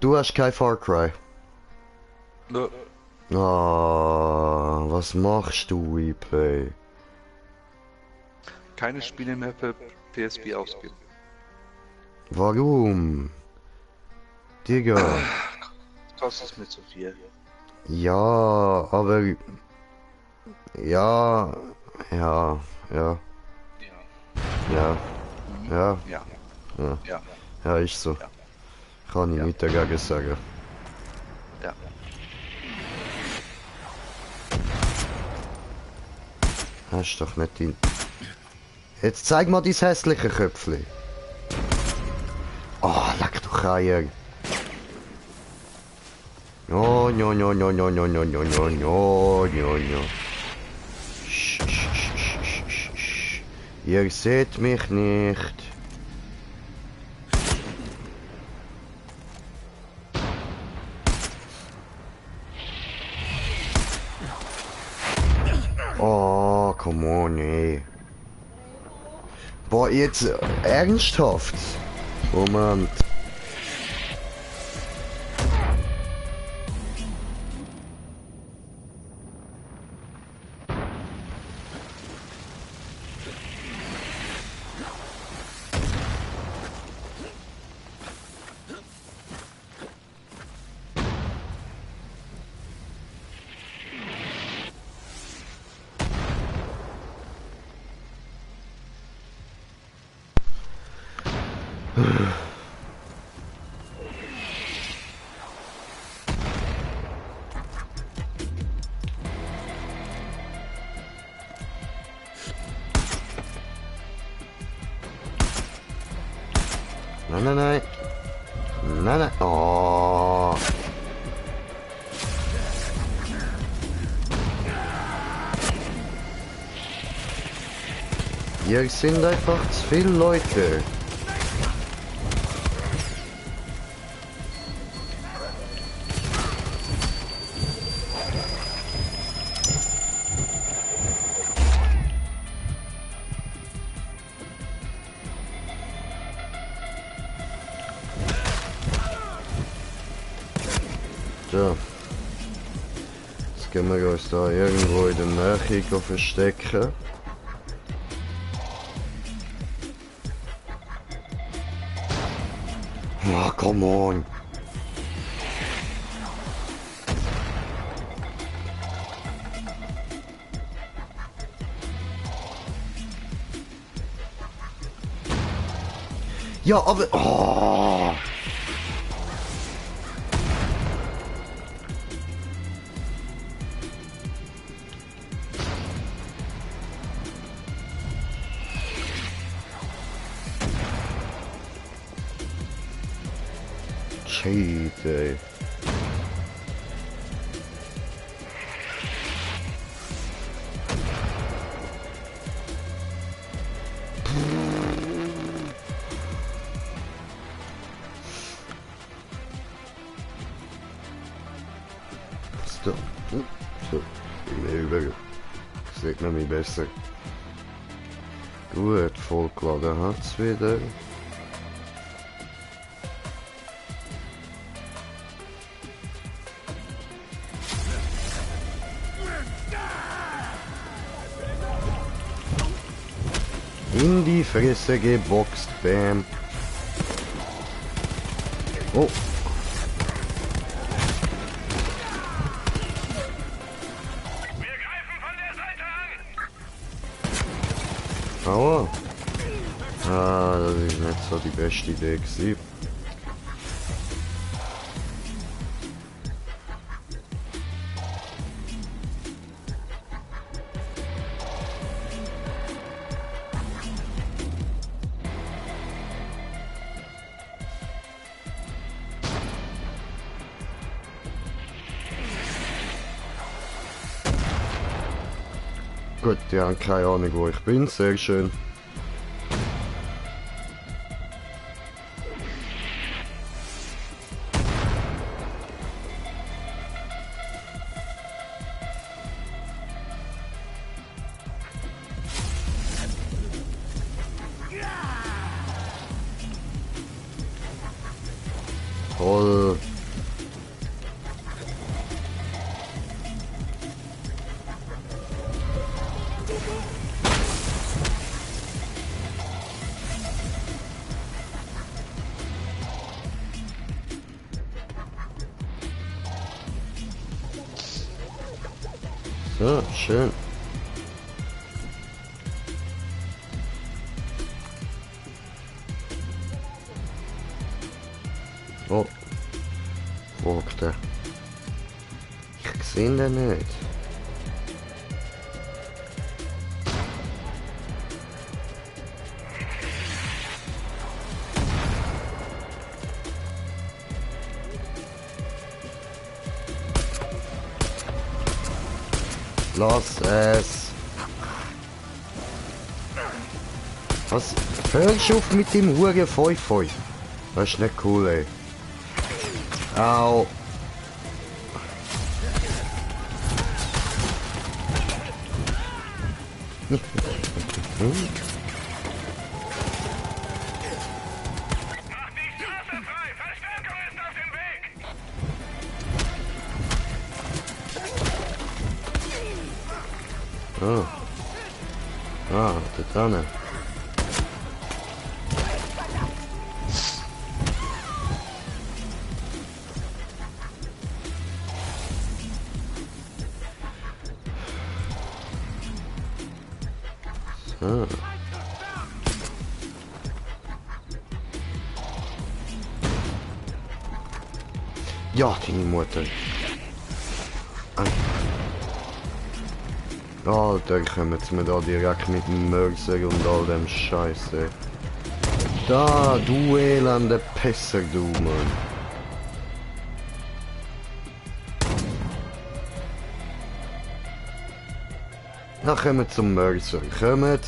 Du hast kein Far Cry. Nö. Ah, was machst du, Replay? Keine Spiele mehr für PSP ausgeben. Warum? Digga. Kostet mir zu viel. Ja, aber... Ja, ja, ja, Ja. ja, ja, Ja. ja, Ja. ja, ist so. Ja. Kann ich Ja. nicht dagegen sagen. Ja. Hast doch nicht dein... Jetzt zeig mal dein hässliche Köpfli. Oh, leck du Eier. No, no, no, no, no, no, no, no, no, no, no, no. Sch, sch, sch, sch, sch, sch. Ihr seht mich nicht. Oh, come on, ey. Boah, jetzt ernsthaft. Moment. Nein, nein, nein. Nein, nein. Oh. Hier sind einfach zu viele Leute. So. Jetzt gehen wir uns da irgendwo in der Nähe verstecken. Oh, come on. Ja, aber... Oh. Shit, ey. So. So. Über. Sieht man mich besser. Gut, vollgeladen hat's wieder. In die Fresse geboxt, bam. Oh. Wir greifen von der Seite an! Aua. Ah, das ist nicht so die beste Idee gewesen. Gut, die haben keine Ahnung, wo ich bin. Sehr schön. Toll. So, schön. Oh. Fragt er. Ich sehe den nicht. Lass es. Was? Hörst du auf mit dem Huren Feu-Feu? Das ist nicht cool, ey. Au. Mach die Straße frei! Verstärkung ist auf dem Weg! Oh. Ah, da dran. So. Ja, deine Mutter. Alter, kommen sie mir da direkt mit dem Mörser und all dem Scheiße. Da, du elende Pisser, du Mann. Na, kommen zum Mörser. Kommt.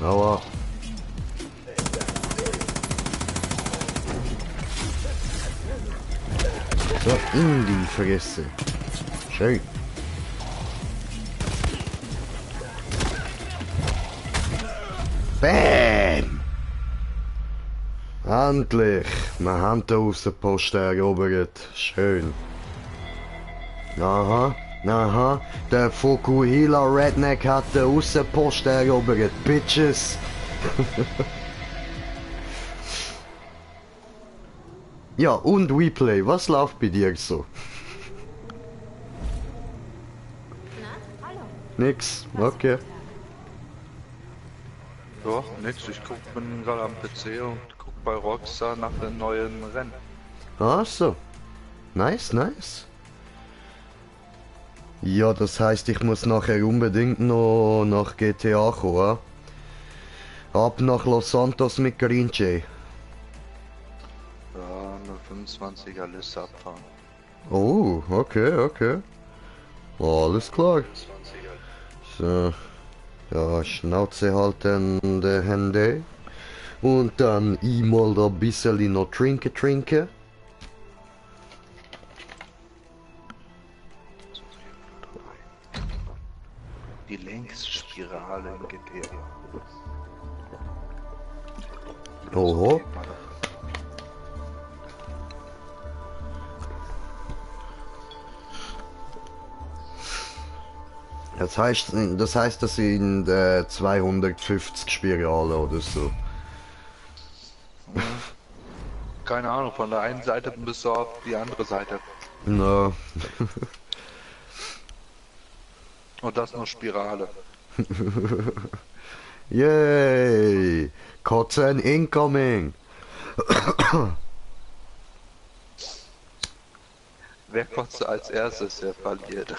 Aua. So, in die Fresse. Schön. Bam! Endlich! Wir haben den Aussenposten erobert. Schön. Aha, aha. Der Fukuhila Redneck hat den Aussenposten erobert. Bitches! Ja, und Replay, was läuft bei dir so? Na, hallo. Nix, okay. Ja, nix. Bin gerade am PC und guck bei Rockstar nach den neuen Rennen. Ach so. Nice, nice. Ja, das heißt, ich muss nachher unbedingt noch nach GTA kommen. Ab nach Los Santos mit Green Jay. Ja, eine 25er Liste abfahren. Oh, okay, okay. Alles klar. 20er. So. Ja, Schnauze halten, der Hände. Und dann einmal da ein bisschen noch trinken. Die Längsspirale im GTA. Oho. Das heißt, das sind 250 Spirale oder so. Keine Ahnung, von der einen Seite bis auf die andere Seite. No. Und das nur Spirale. Yay! Kotzen incoming! Wer kotzt als erstes, der verliert.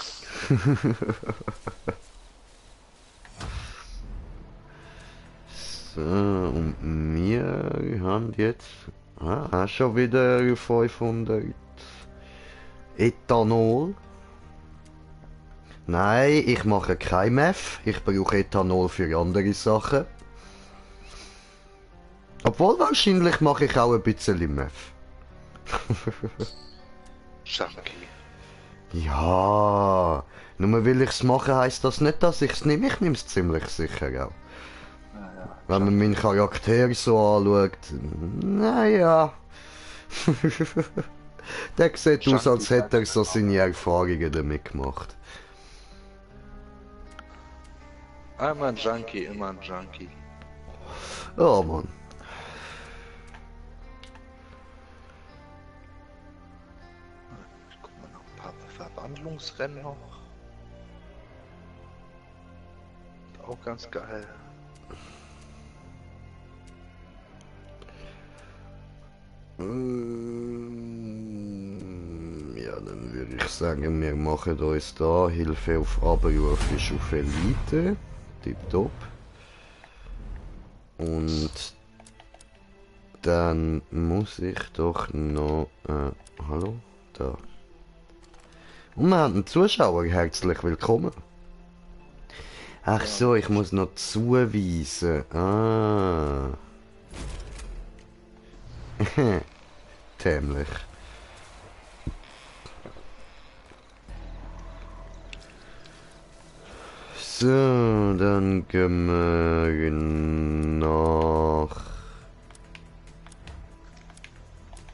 So, und wir haben jetzt schon wieder 500 Ethanol. Nein, ich mache kein Meth. Ich brauche Ethanol für andere Sachen. Obwohl, wahrscheinlich mache ich auch ein bisschen Meth. Junkie. Ja, nur weil ich es mache, heisst das nicht, dass ich es nehme. Ich nehme es ziemlich sicher auch. Naja. Wenn man meinen Charakter so anschaut, naja. Der sieht aus, als Junkie. hätte er so seine Erfahrungen damit gemacht. Einmal ein Junkie, immer ein Junkie. Ja, Mann. Ich guck mal noch ein paar Verwandlungsrennen noch. Auch ganz geil. Ja, dann würde ich sagen, wir machen uns da Hilfe auf Abruf ist auf Elite. Tipptopp. Und dann muss ich doch noch... hallo? Da. Und wir haben einen Zuschauer, herzlich willkommen. Ach so, ich muss noch zuweisen. Ah. Dämlich. So, dann gehen wir nach...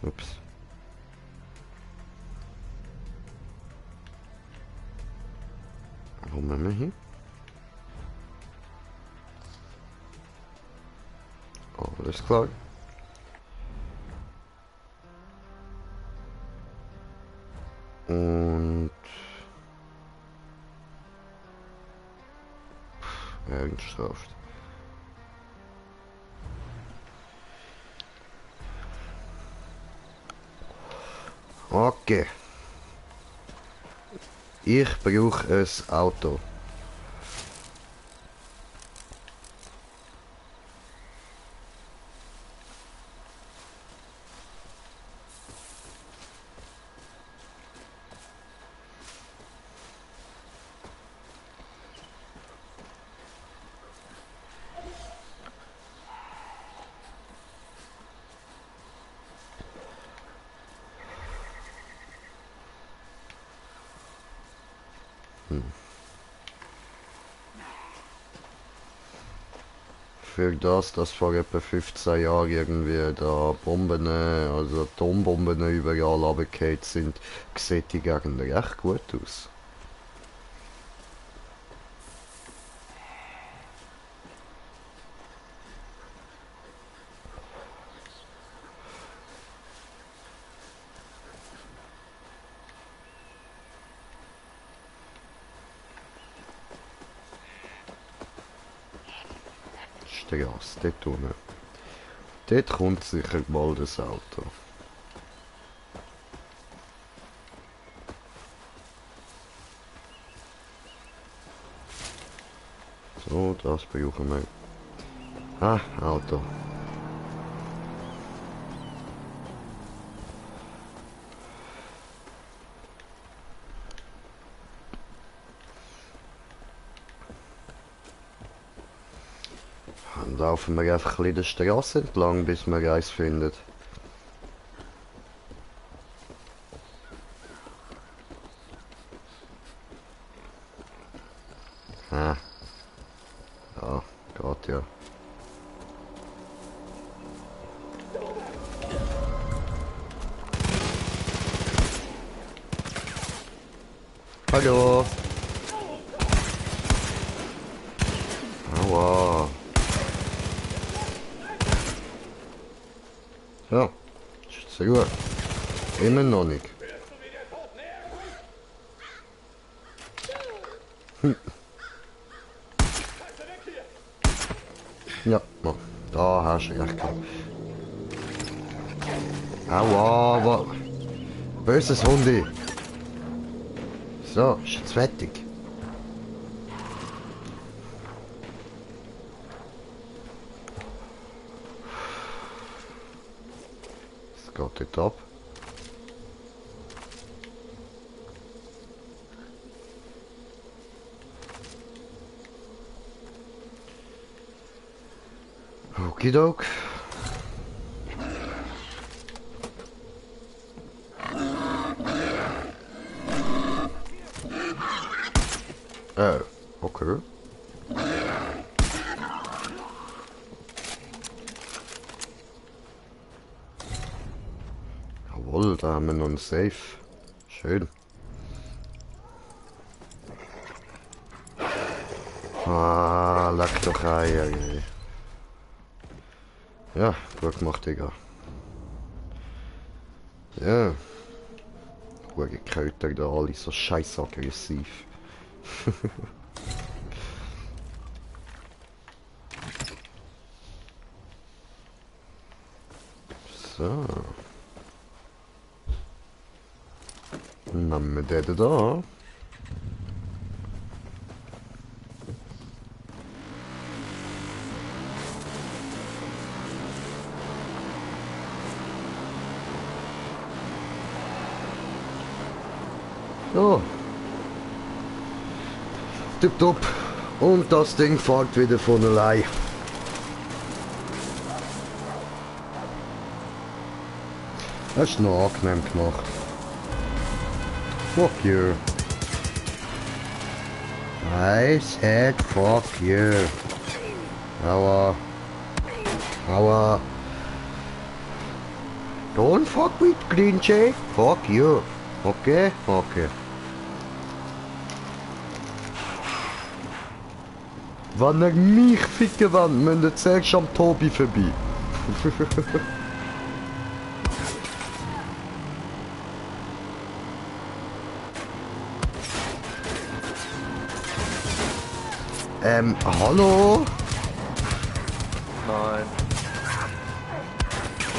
Ups. Wo sind wir hier? Oh, alles klar. Und... Ernsthaft. Okay. Ich brauche ein Auto. Für das, dass vor etwa 15 Jahren irgendwie da Bomben, also Atombomben überall runtergefallen sind, sieht die Gegend recht gut aus. Strasse, dort unten. Dort kommt sicher bald das Auto. So, das brauchen wir. Ah, Auto. Dann laufen wir einfach ein bisschen die Straße entlang, bis wir eins finden. Ah. Ja, geht ja. Hallo. Aua. Ja, sehr gut. Immer noch nicht. Ja, da hast du recht gehabt. Aua, wa. Böses Hundi. So, ist jetzt fertig. Es geht dort ab. Okidok. Okay. Jawohl. Toll, da haben wir noch einen Safe. Schön. Ah, leck doch Eier. Ey. Ja, gut gemacht, Digga. Ja. Ruhige Kräuter da, alle so scheiß aggressiv. So. Dann haben wir den da. So. Tipptopp. Und das Ding fährt wieder von allein. Das ist noch angenehm gemacht. Fuck you. I said fuck you. Aua. Aua. Don't fuck with Green Jay. Fuck you. Okay? Okay. Wenn er mich ficken will, müsst ihr zuerst am Tobi vorbei. Hallo? Nein.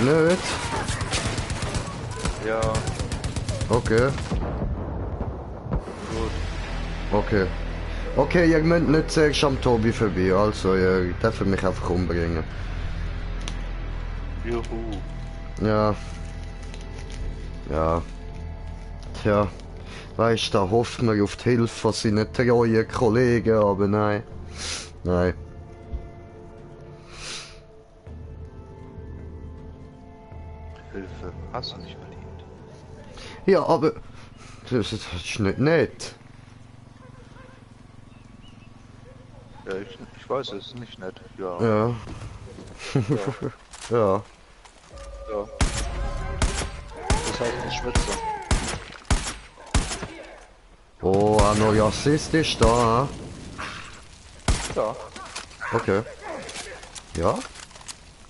Nicht? Ja, Okay. gut. Okay. Okay, ihr müsst nicht zuerst am Tobi vorbei, also ihr dürft mich einfach umbringen. Juhu. Ja. Ja. Tja. Weißt du, da hofft man auf die Hilfe von seinen treuen Kollegen, aber nein. Nein. Hilfe. Hast du nicht verdient. Ja, aber... Das ist nicht nett. Ja, ich weiß, es ist nicht nett. Ja. Ja. Ja. Ja. Das heißt ein Schwitzer. Oh, ein neuer Assist ist da, Ja. okay. Ja?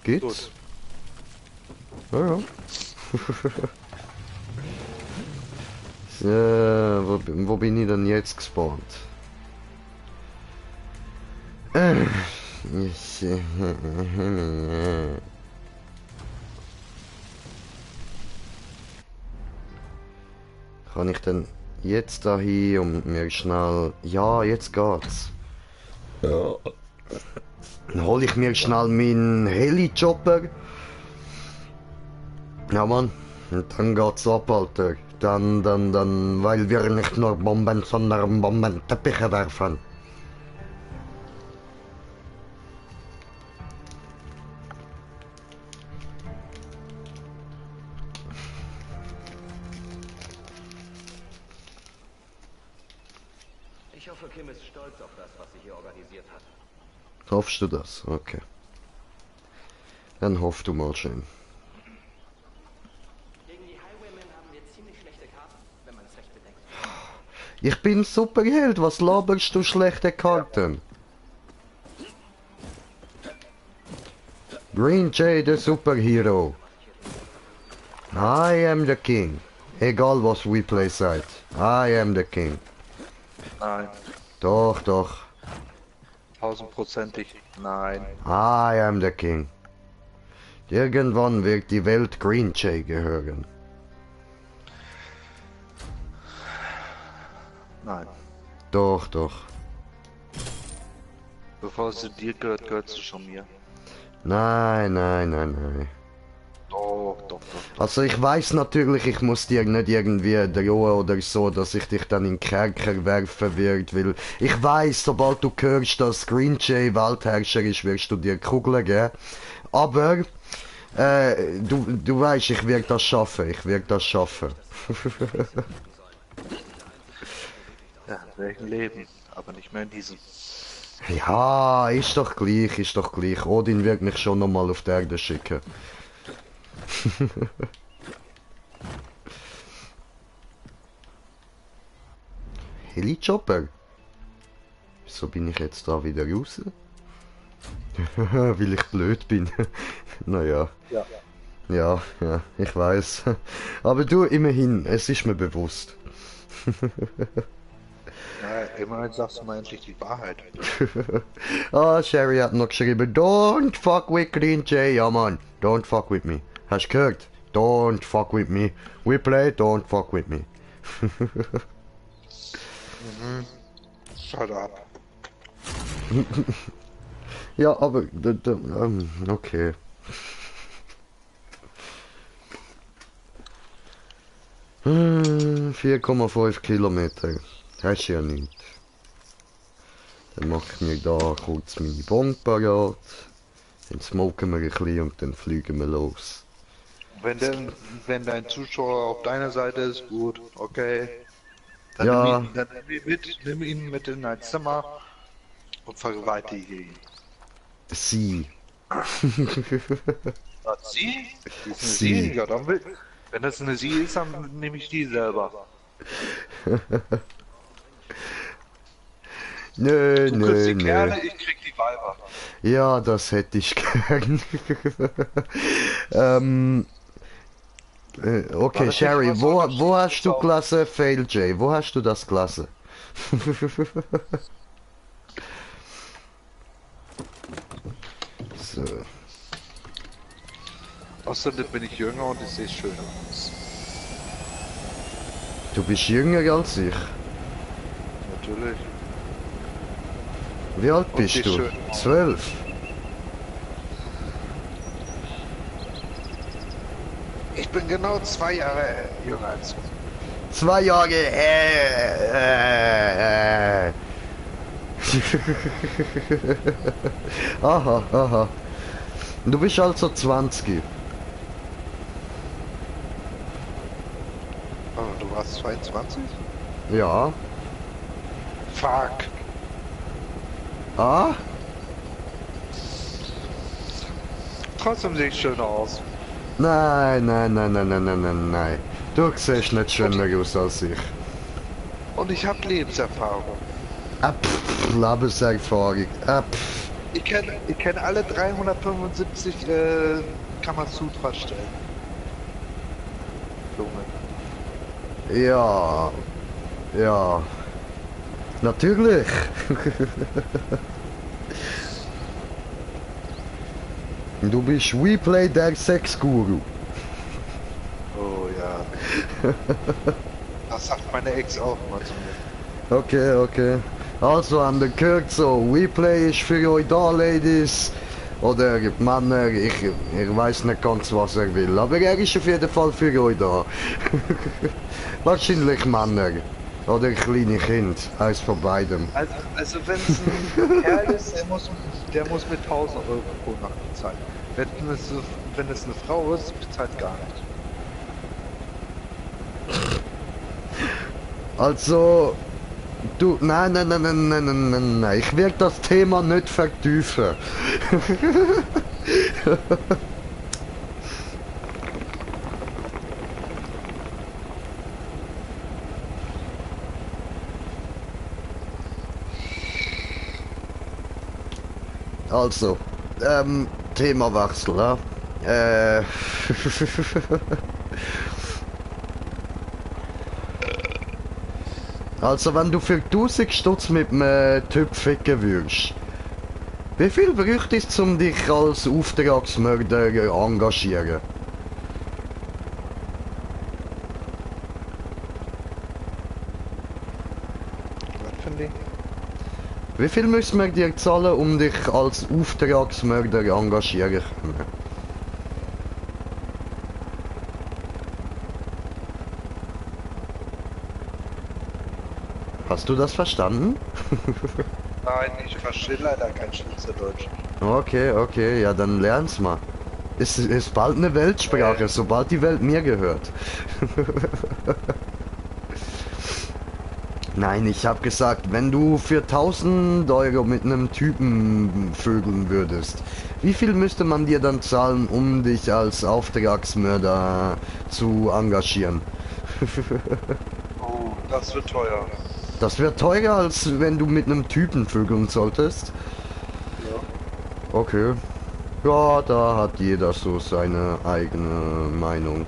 Geht's? Gut. Ja, ja. Wo bin ich denn jetzt gespawnt? Kann ich denn jetzt da hin und mir schnell... Ja, jetzt geht's. Ja. Dann hol ich mir schnell meinen Heli-Chopper. Ja, Mann. Und dann geht's ab, Alter. Dann, weil wir nicht nur Bomben, sondern Bombenteppiche werfen. Ich hoffe, Kim ist stolz auf das, was sie hier organisiert hat. Hoffst du das? Okay. Dann hoff du mal schön. Gegen die Highwaymen haben wir ziemlich schlechte Karten, wenn man es recht bedenkt. Ich bin Superheld, was laberst du schlechte Karten? Green Jay, the superhero. I am the king. Egal was we play side. I am the king. Nein. Doch, doch. 1000%ig. Nein. I am the king. Irgendwann wird die Welt Green Jay gehören. Nein. Doch, doch. Bevor sie dir gehört, gehört sie schon mir. Nein, nein, nein, nein. Doch. Also ich weiß natürlich, ich muss dir nicht irgendwie drohen oder so, dass ich dich dann in den Kerker werfen wird, weil ich weiß, sobald du hörst, dass Green Jay Weltherrscher ist, wirst du dir Kugeln geben. Aber du weißt, ich werde das schaffen, Ja, in welchem Leben, aber nicht mehr in diesem. Ja, ist doch gleich. Odin wird mich schon nochmal auf die Erde schicken. Heli-Chopper? Wieso bin ich jetzt da wieder raus? Weil ich blöd bin. Naja. Ja. Ja, ja, ich weiß. Aber du, immerhin, es ist mir bewusst. Ja, immerhin sagst du mal endlich die Wahrheit. Ah, Sherry hat noch geschrieben, don't fuck with Green Jay, ja man, don't fuck with me. Hast du gehört? Don't fuck with me. We play, don't fuck with me. Shut up. Ja, aber, okay. Hm, 4,5 Kilometer. Hast du ja nicht. Dann mache ich mir da kurz meine Bombe parat. Dann smoken wir ein bisschen und dann fliegen wir los. Wenn dein Zuschauer auf deiner Seite ist, gut, okay. Dann Ja. nimm ihn mit in dein Zimmer und vergewaltige ihn. Sie. Was, sie? Die ist eine Sie. sie? Ja, dann will. Wenn das eine sie ist, dann nehme ich die selber. Nö, Du kriegst nö, die nö. Kerle, ich krieg die Weiber. Ja, das hätte ich gern. Okay, War das Sherry, nicht wo, was wo hast du auch- Klasse Fail J? Wo hast du das Klasse? So. Außerdem bin ich jünger und ich sehe schöner aus. Du bist jünger als ich. Natürlich. Wie alt Und bist siehst du? schön aus. 12. Ich bin genau 2 Jahre jünger als du. 2 Jahre. Aha, aha. Du bist also 20. Oh, du warst 22? Ja. Fuck. Ah? Trotzdem sehe ich schöner aus. Nein, nein, nein, nein, nein, nein, nein, nein. Du siehst nicht schöner aus als ich. Und ich habe Lebenserfahrung. Lebenserfahrung. Ich kenn alle 375 Kamasutra-Stellen. Junge. Ja. Ja. Natürlich. Du bist WePlay der Sexguru. Oh ja. Das sagt meine Ex auch mal zu mir. Okay, okay. Also, an der gehört so, WePlay ist für euch da, Ladies. Oder Männer, ich weiß nicht ganz, was er will. Aber er ist auf jeden Fall für euch da. Wahrscheinlich Männer. Oder kleine Kind. Eins von beidem. Also wenn es ein Kerl ist, der muss mit 1000 Euro pro Nacht bezahlen. Wenn es eine Frau ist, bezahlt gar nicht. Also, du, nein, nein, nein, nein, nein, nein, nein, nein, ich werde das Thema nicht vertiefen. Also, Themawechsel, ja? Also, wenn du für 1000 Stutz mit einem Typ ficken würdest, wie viel bräuchtest du, um dich als Auftragsmörder engagieren? Was finde ich? Wie viel müssen wir dir zahlen, um dich als Auftragsmörder engagieren zu können? Hast du das verstanden? Nein, ich verstehe leider kein Schweizerdeutsch. Okay, okay, ja dann lern's mal. Es ist bald eine Weltsprache, sobald die Welt mir gehört. Nein, ich habe gesagt, wenn du für 1000 Euro mit einem Typen vögeln würdest, wie viel müsste man dir dann zahlen, um dich als Auftragsmörder zu engagieren? Oh, das wird teuer. Das wäre teurer, als wenn du mit einem Typen vögeln solltest. Ja. Okay. Ja, da hat jeder so seine eigene Meinung.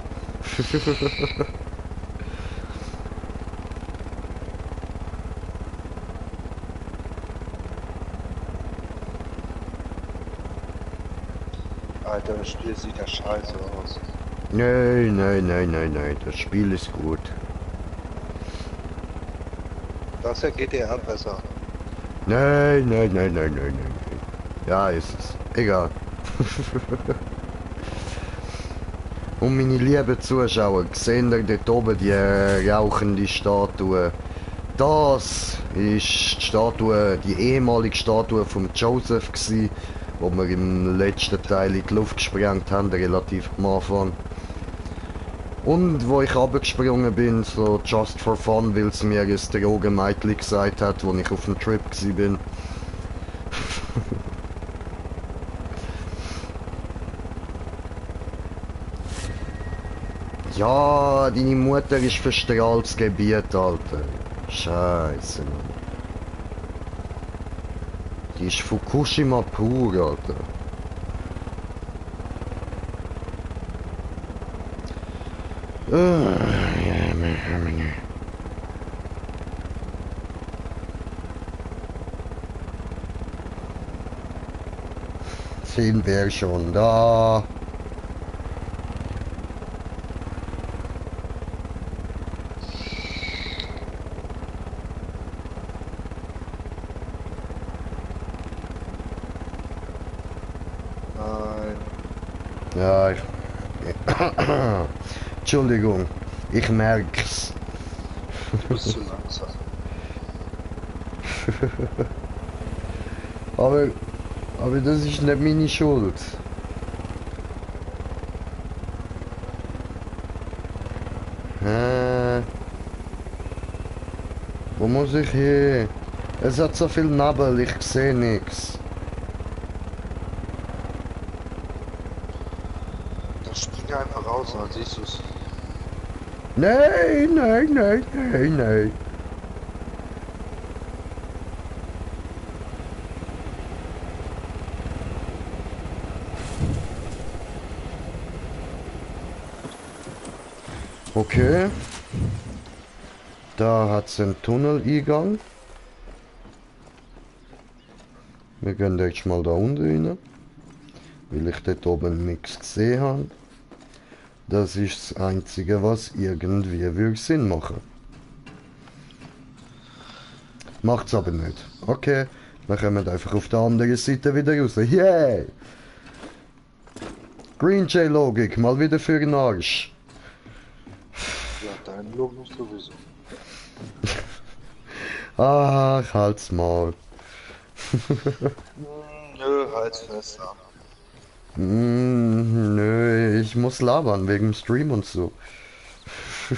Alter, das Spiel sieht ja scheiße aus. Nein, das Spiel ist gut. Das ist ja GTA besser. Nein. Ja, ist es. Egal. Und meine lieben Zuschauer, sehen ihr dort oben die rauchende Statue? Das ist die Statue, die ehemalige Statue von Joseph gsi, wo wir im letzten Teil in die Luft gesprengt haben, relativ am Anfang. Und wo ich runtergesprungen bin, so just for fun, weil es mir ein Drogenmädchen gesagt hat, wo ich auf dem Trip gsi bin. Ja, deine Mutter ist verstrahltes Gebiet, Alter. Scheiße, Mann. Die ist Fukushima pur, Alter. Sind wir schon da? Nein. Ja, ich... Entschuldigung, ich merk's. Du bist zu langsam. Aber das ist nicht meine Schuld. Wo muss ich hin? Es hat so viel Nebel, ich sehe nichts. Dann spring einfach raus, dann siehst du's. Nein. Okay. Da hat's einen Tunneleingang. Wir gehen jetzt mal da unten rein, weil ich dort oben nichts gesehen habe. Das ist das Einzige, was irgendwie würde Sinn machen. Macht's aber nicht. Okay, dann kommen wir einfach auf der anderen Seite wieder raus. Yay! Green J-Logik, mal wieder für den Arsch. Ja, dein Logo sowieso. Ach, halt's mal. Nö, halt's fester. Nö, ich muss labern wegen Stream und so.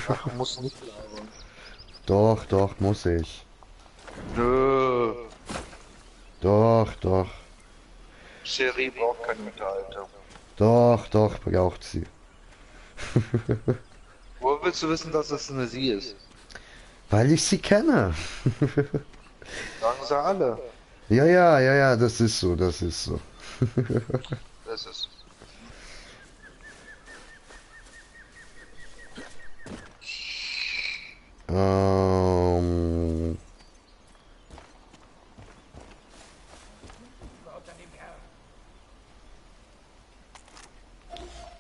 Ach, muss nicht labern. Doch, muss ich. Nö. Doch. Cherie braucht keine Unterhaltung. Doch, braucht sie. Wo willst du wissen, dass das eine sie ist? Weil ich sie kenne. Sagen sie alle. Ja, das ist so. Das ist.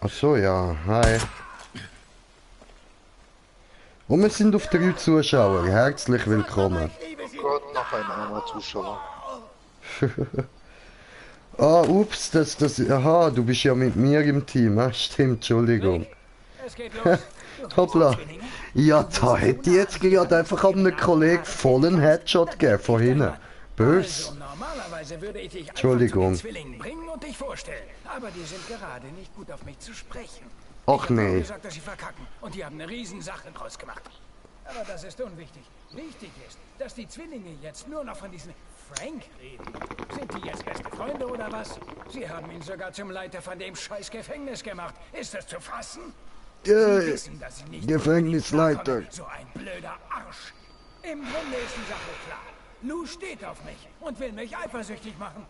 Ach so, ja, hi. Und wir sind auf 3 Zuschauer. Herzlich willkommen. Oh Gott, noch ein armer Zuschauer. Ah, ups, aha, du bist ja mit mir im Team. Ah, stimmt, Entschuldigung. Es geht los. Hoppla. Ja, da hätte ich jetzt gerade einfach einem Kollegen vollen Headshot gegeben, von hinten. Bös. Also, normalerweise würde ich dich einfach Entschuldigung. zu den Zwillingen bringen und dich vorstellen. Aber die sind gerade nicht gut auf mich zu sprechen. Ach Ich hab nee. gesagt, dass sie verkacken und die haben eine Riesensache draus gemacht. Aber das ist unwichtig. Wichtig ist, dass die Zwillinge jetzt nur noch von diesem Frank reden. Sind die jetzt beste Freunde oder was? Sie haben ihn sogar zum Leiter von dem scheiß Gefängnis gemacht. Ist das zu fassen? Sie wissen, dass sie nicht Gefängnisleiter. so ein blöder Arsch. Im Grunde ist die Sache klar. Lou steht auf mich und will mich eifersüchtig machen.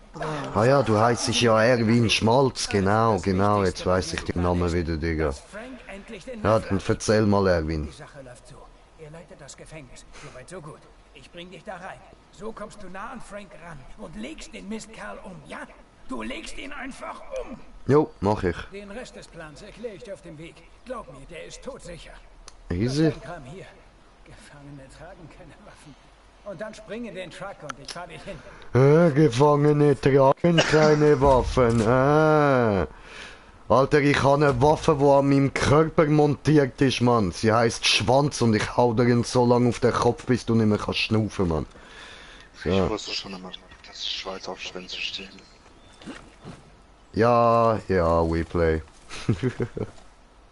Ah ja, du heißt ja Erwin Schmalz, genau, jetzt weiß ich den Namen wieder, Digga. Frank endlich den Ja, Mist dann erzähl mal, Erwin. Die Sache läuft so. Er leitet das Gefängnis. Soweit so gut. Ich bring dich da rein. So kommst du nah an Frank ran und legst den Mistkerl um, ja? Du legst ihn einfach um. Jo, mach ich. Den Rest des Plans erkläre ich dir auf dem Weg. Glaub mir, der ist todsicher. Easy. Dann kam hier. Gefangene tragen keine Waffen. Und dann spring in den Truck und ich fahr dich hin. Gefangene tragen keine Waffen. Alter, ich habe eine Waffe, die an meinem Körper montiert ist, Mann. Sie heißt Schwanz und ich hau dir ihn so lange auf den Kopf, bis du nicht mehr kannst schnaufen, Mann. Ich wusste schon immer, dass die Schweiz auf Schwänze stehen. Ja, we play.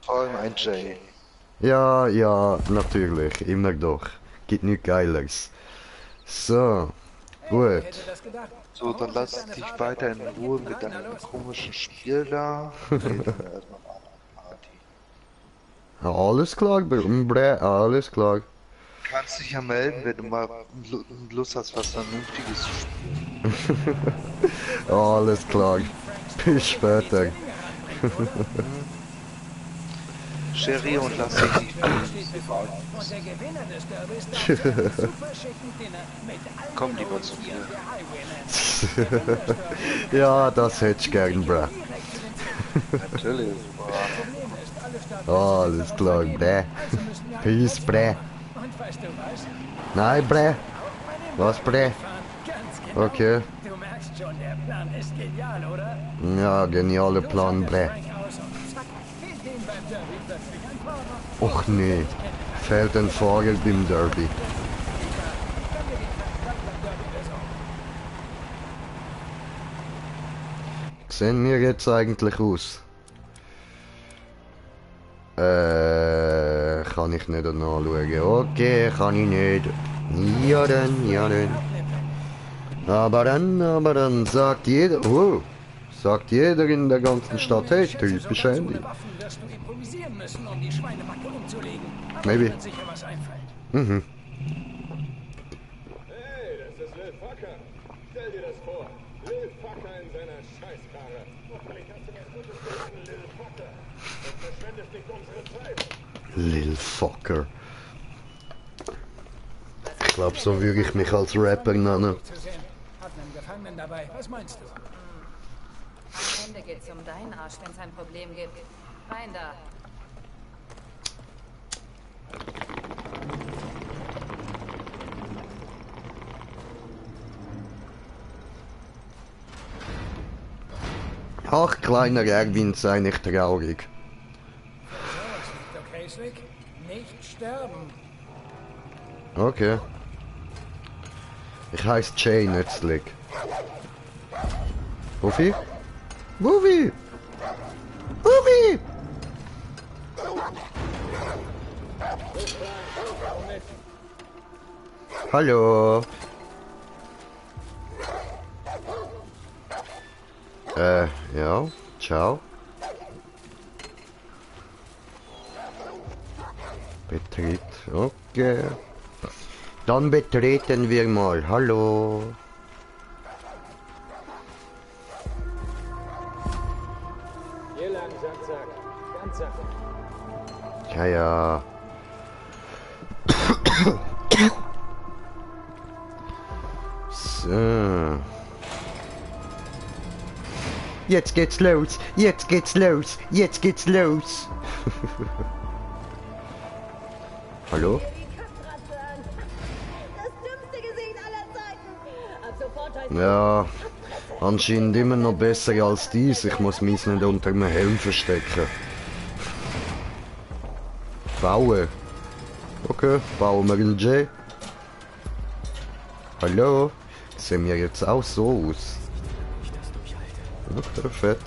Vor allem ein Jay. Ja, natürlich. Immer doch. Gibt nichts Geileres. So. Gut. Hätte das gedacht? So, dann lass dich weiter in Ruhe mit deinem komischen Spiel da. Reden wir erstmal an Party. Alles klar, Bre, alles klar. Kannst dich ja melden, wenn du mal Lust hast, was Vernünftiges zu spielen. Alles klar. Bis später. Sherry und lass dich nicht Und der Gewinner des Derbys darf seinen super schicken Dinner mit allen Komm lieber zu Tieren mir. der Highwaylands. Ja, das hätte ich gern, Bre. Natürlich. Alles klar, Bre. Peace, Bre. Und weißt du was? Nein, Bre. Was, Bre? Ganz genau. Okay. Du merkst schon, der Plan ist genial, oder? Ja, genialer Plan, Bre. Frank aus und zack, fehlt dem beim Derby plötzlich ein Fahrer. Och nee, fehlt ein Fahrer beim Derby. Sehen wir jetzt eigentlich aus? Kann ich nicht nachschauen. Okay, kann ich nicht. Ja dann. Aber dann sagt jeder, sagt jeder in der ganzen Stadt, hey, typisch Handy. Waffen wirst du improvisieren müssen, um die Schweinebacke umzulegen. Aber Maybe. dir wird sicher was einfallen. Mhm. Hey, das ist Lil Fucker. Stell dir das vor. Lil Fucker in seiner Scheißkarre. Hoffentlich hast du was Gutes getan, Lil Fucker. Und verschwendest nicht unsere Zeit. Lil Fucker. Ich glaube, so würde ich mich als Rapper nennen. Zu sehen. Hat einen Gefangenen dabei. Was meinst du? Am Ende geht's um deinen Arsch, wenn's ein Problem gibt. Rein da. Ach, kleiner Erwin, sei nicht traurig. Okay, Slick? Nicht sterben. Okay. Ich heiße Jay, nicht Slick. Wuffi? Wuffi! Wuffi! Hallo. Ja, ciao. Betritt, okay. Dann betreten wir mal. Hallo. Hier lang, Sack. Ganz sack. Ja. So. Jetzt geht's los. Hallo? Das dümmste Gesicht aller Zeiten. Ab sofort heißt Ja, anscheinend immer noch besser als dies. Ich muss mich nicht unter dem Helm verstecken. Bauen. Okay, bauen wir den J. Hallo? Sehen wir jetzt auch so aus? Okay, fett.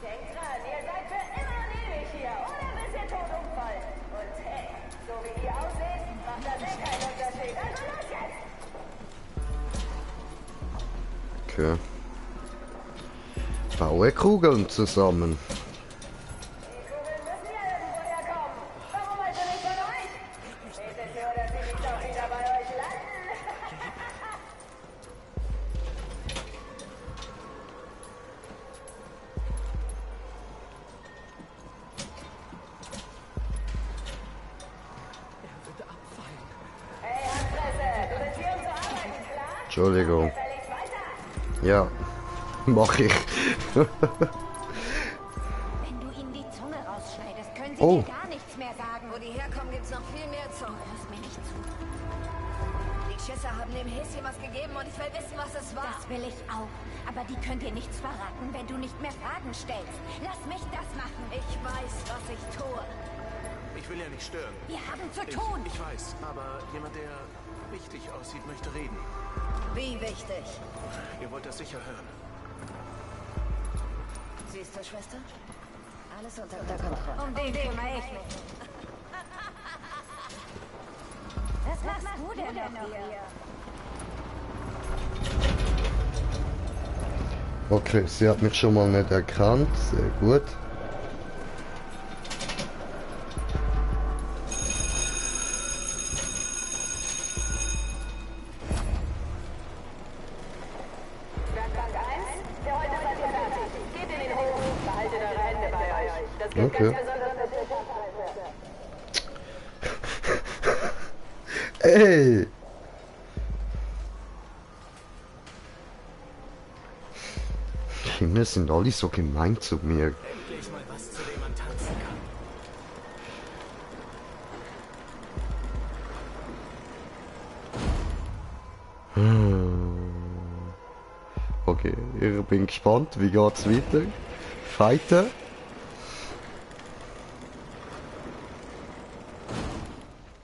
denkt dran, ihr seid für immer und ewig hier, oder bis ihr tot umfallt. Und hey, so wie ihr aussieht, macht das eh keinen Unterschied. Also los jetzt! Okay. Baue Kugeln zusammen. Die Kugeln müssen ja irgendwo herkommen. Entschuldigung. Ja, mach ich. Wenn du ihnen die Zunge rausschneidest, können sie Oh. dir gar nichts mehr sagen. Wo die herkommen, gibt's noch viel mehr zu. Hörst mir nicht zu. Die Schisser haben dem Häschen was gegeben und ich will wissen, was es war. Das will ich auch. Aber die können dir nichts verraten, wenn du nicht mehr Fragen stellst. Lass mich das machen. Ich weiß, was ich tue. Ich will ja nicht stören. Wir haben zu tun. Ich weiß, aber jemand, der wichtig aussieht, möchte reden. Wie wichtig. Ihr wollt das sicher hören. Siehst du, Schwester? Alles unter Kontrolle. Um den kümmere ich mich. Was machst du denn noch hier? Okay, sie hat mich schon mal nicht erkannt. Sehr gut. Werkbank 1, für heute seid ihr fertig. Geht in den Hof, behaltet eure Hände bei euch. Das gilt Okay. ganz besonders für Sicherheit. Ey! Die Kinder sind alle so gemein zu mir. Endlich mal was, zu dem man tanzen kann. Okay, ich bin gespannt, wie geht's weiter? Fighten?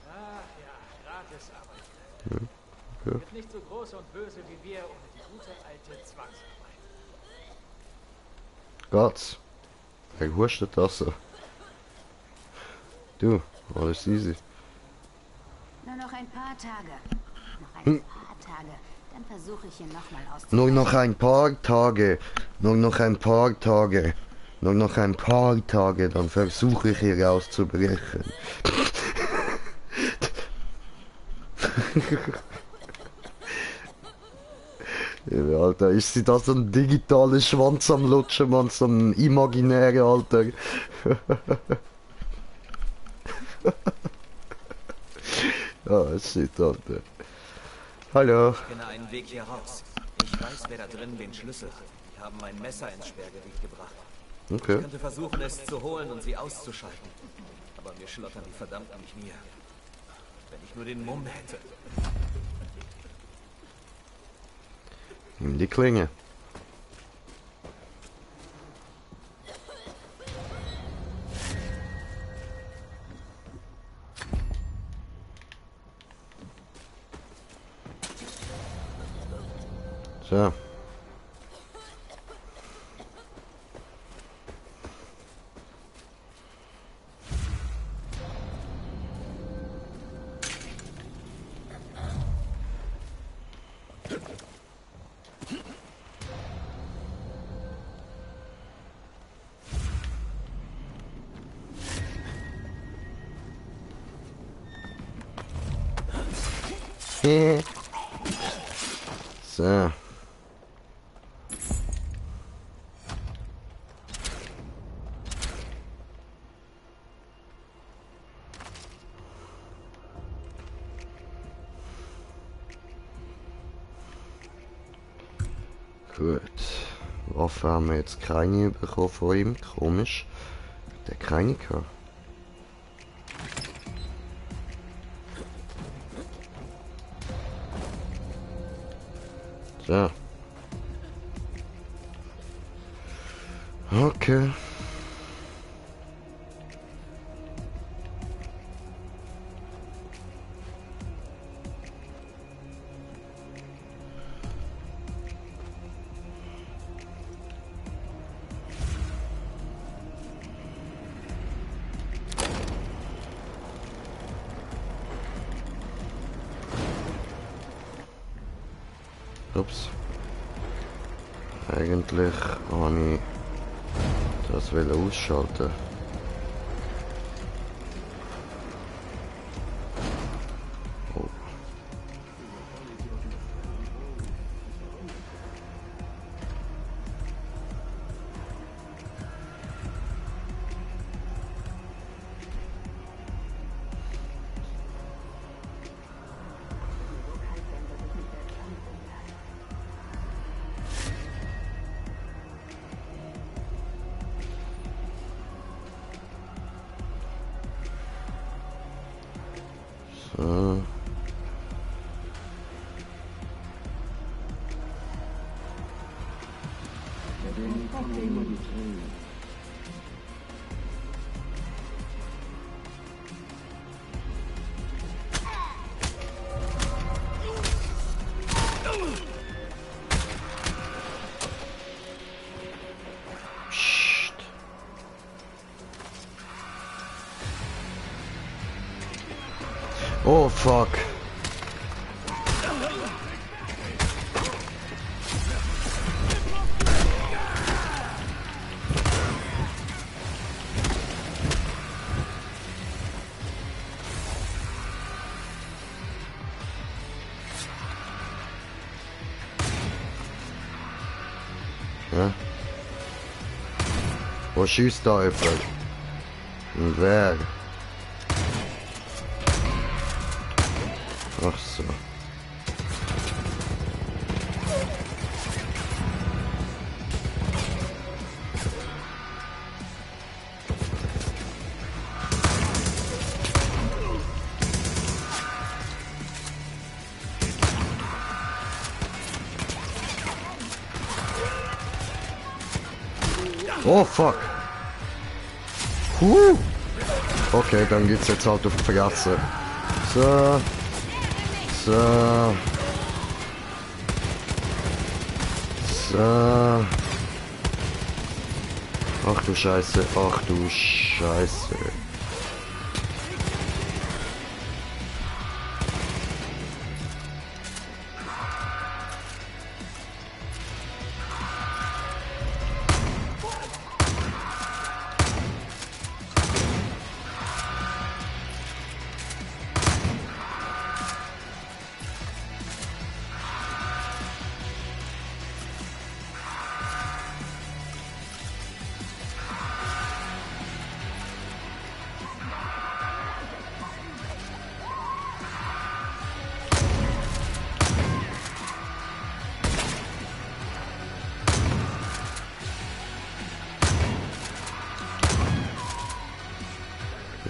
Ach ja, Gratisarbeit. Ja. Wird nicht so groß und böse wie wir ohne die gute alte Zwangsarbeit. Geht's? Wer hustet das so? Du, alles easy. Nur noch ein paar Tage. Noch ein paar Tage. Dann versuche ich ihn nochmal Nur auszuprobieren. noch ein paar Tage. Nur noch ein paar Tage. Nur noch ein paar Tage, dann versuche ich hier auszubrechen. Ja, Alter, ist sie da so ein digitaler Schwanz am Lutschen, Mann, so ein imaginärer, Alter. Ah, shit, Alter. Hallo. Ich kenne einen Weg hier raus. Ich weiß, wer da drin den Schlüssel hat. Die haben ein Messer ins Sperrgebiet gebracht. Ich Okay. könnte versuchen, es zu holen und sie auszuschalten. Aber mir schlottern die verdammten Knie. Wenn ich nur den Mumm hätte. Nimm die Klinge. So. So. Gut. Waffe haben wir jetzt keine bekommen von ihm. Komisch. Der keine gehabt. So. Okay. Ups. Eigentlich habe ich das ausschalten. Oh. So. Psst. Oh fuck. Ja. Wo schießt da jemand? Und wer? Ach so. Oh fuck. Okay, dann geht's jetzt halt auf die Fresse. So. So. So. Ach du Scheiße, ach du Scheiße.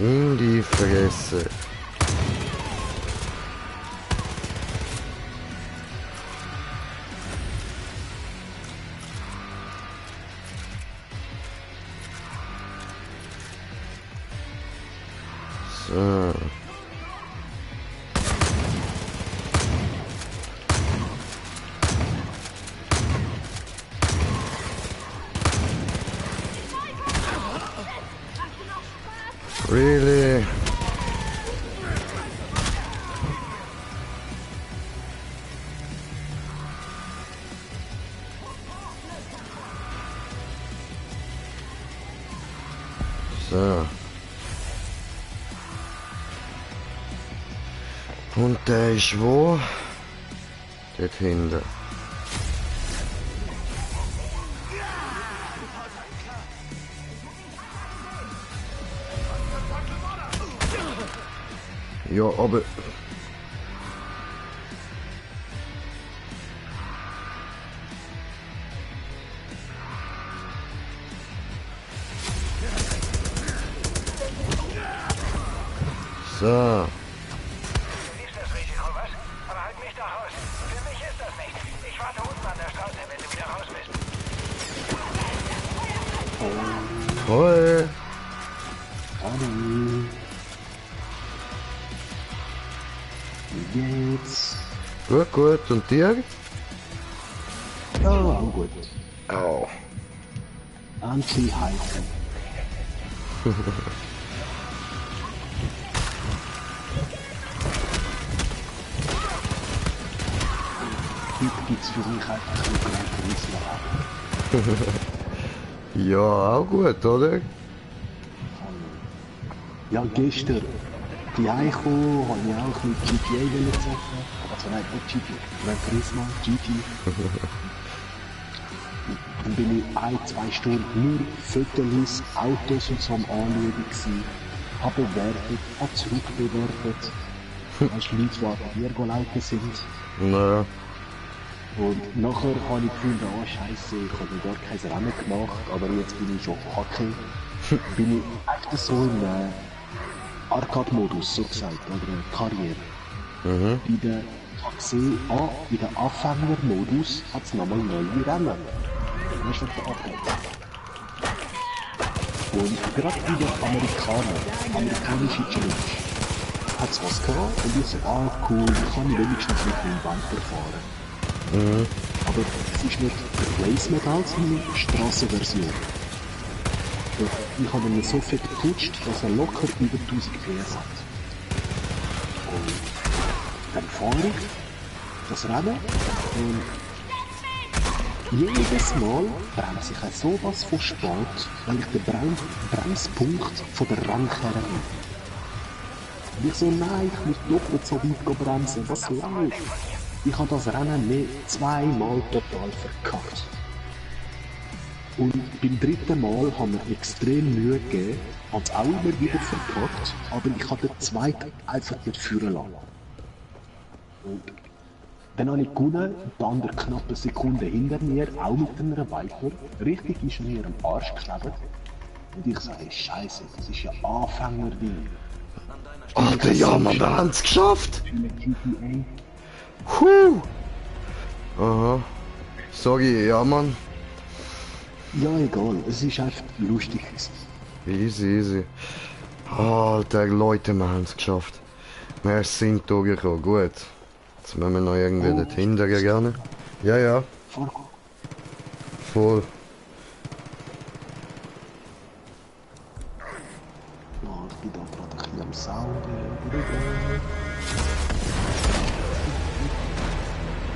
In die Fresse. So. Really? So. Und der ist wo? Dort hinten. Ja, aber... So. Du liebst das Risiko, was? Aber halt mich da raus. Für mich ist das nicht. Ich warte unten an der Straße, wenn du wieder raus bist. Hoi. Hallo. Wie geht's? Gut, gut. Und dir? Ja, auch gut. Au. Anti-Hype. Heute gibt's für mich einfach ein Gran Turismo. Ja, auch gut, oder? Ja, gestern die heimgekommen, habe ich auch mit GTA zocken. Also nein, nicht GTA, Gran Turismo, GT. Dann bin ich 1-2 Stunden nur Fotos, Autos und so am Anschauen gewesen. Habe bewertet, habe zurückbewertet. Weißt du, Leute, die an mir gelaufen sind. Naja. Und nachher habe ich gefunden, oh Scheiße, ich habe gar kein Rennen gemacht, aber jetzt bin ich schon Hockey. Bin ich echt so Arcade-Modus, so gesagt, oder Karriere. Mhm. Bei der Taxi in der Anfänger-Modus hat es nochmal neue Rennen. Das ist der Update. Und gerade bei den amerikanischen Challenge, hat es was gehabt und ich so, cool, ich kann wenigstens mit dem Bumper fahren. Mhm. Aber es ist nicht Replacement als eine Strassenversion. Ich habe ihn so viel geputscht, dass er locker über 1000 PS hat. Und dann fahre ich das Rennen und jedes Mal bremse ich sowas von spät, weil ich den Bremspunkt von der Rennkarre bin. Und ich so, nein, ich muss doppelt so weit bremsen, was läuft? Ich habe das Rennen nicht zweimal total verkackt. Und beim dritten Mal haben wir extrem Mühe gegeben, habe es auch immer wieder verkackt, aber ich habe den zweiten einfach nicht führen lassen. Und dann habe ich gewonnen, der andere knapp eine Sekunde hinter mir, auch mit einer Viper. Richtig ist mir am Arsch geklebt. Und ich sage, Scheiße, das ist ja Anfänger-Ding. Alter, ja, Mann, wir haben es geschafft! Huh! Aha. Sorry, ja, Mann. Ja, egal, es ist einfach lustig. Easy, easy. Alter, Leute, wir haben es geschafft. Wir sind durchgekommen, gut. Jetzt müssen wir noch irgendwie dort hinterher gerne. Ja, ja. Voll. Oh, ich bin da gerade ein bisschen am Sound.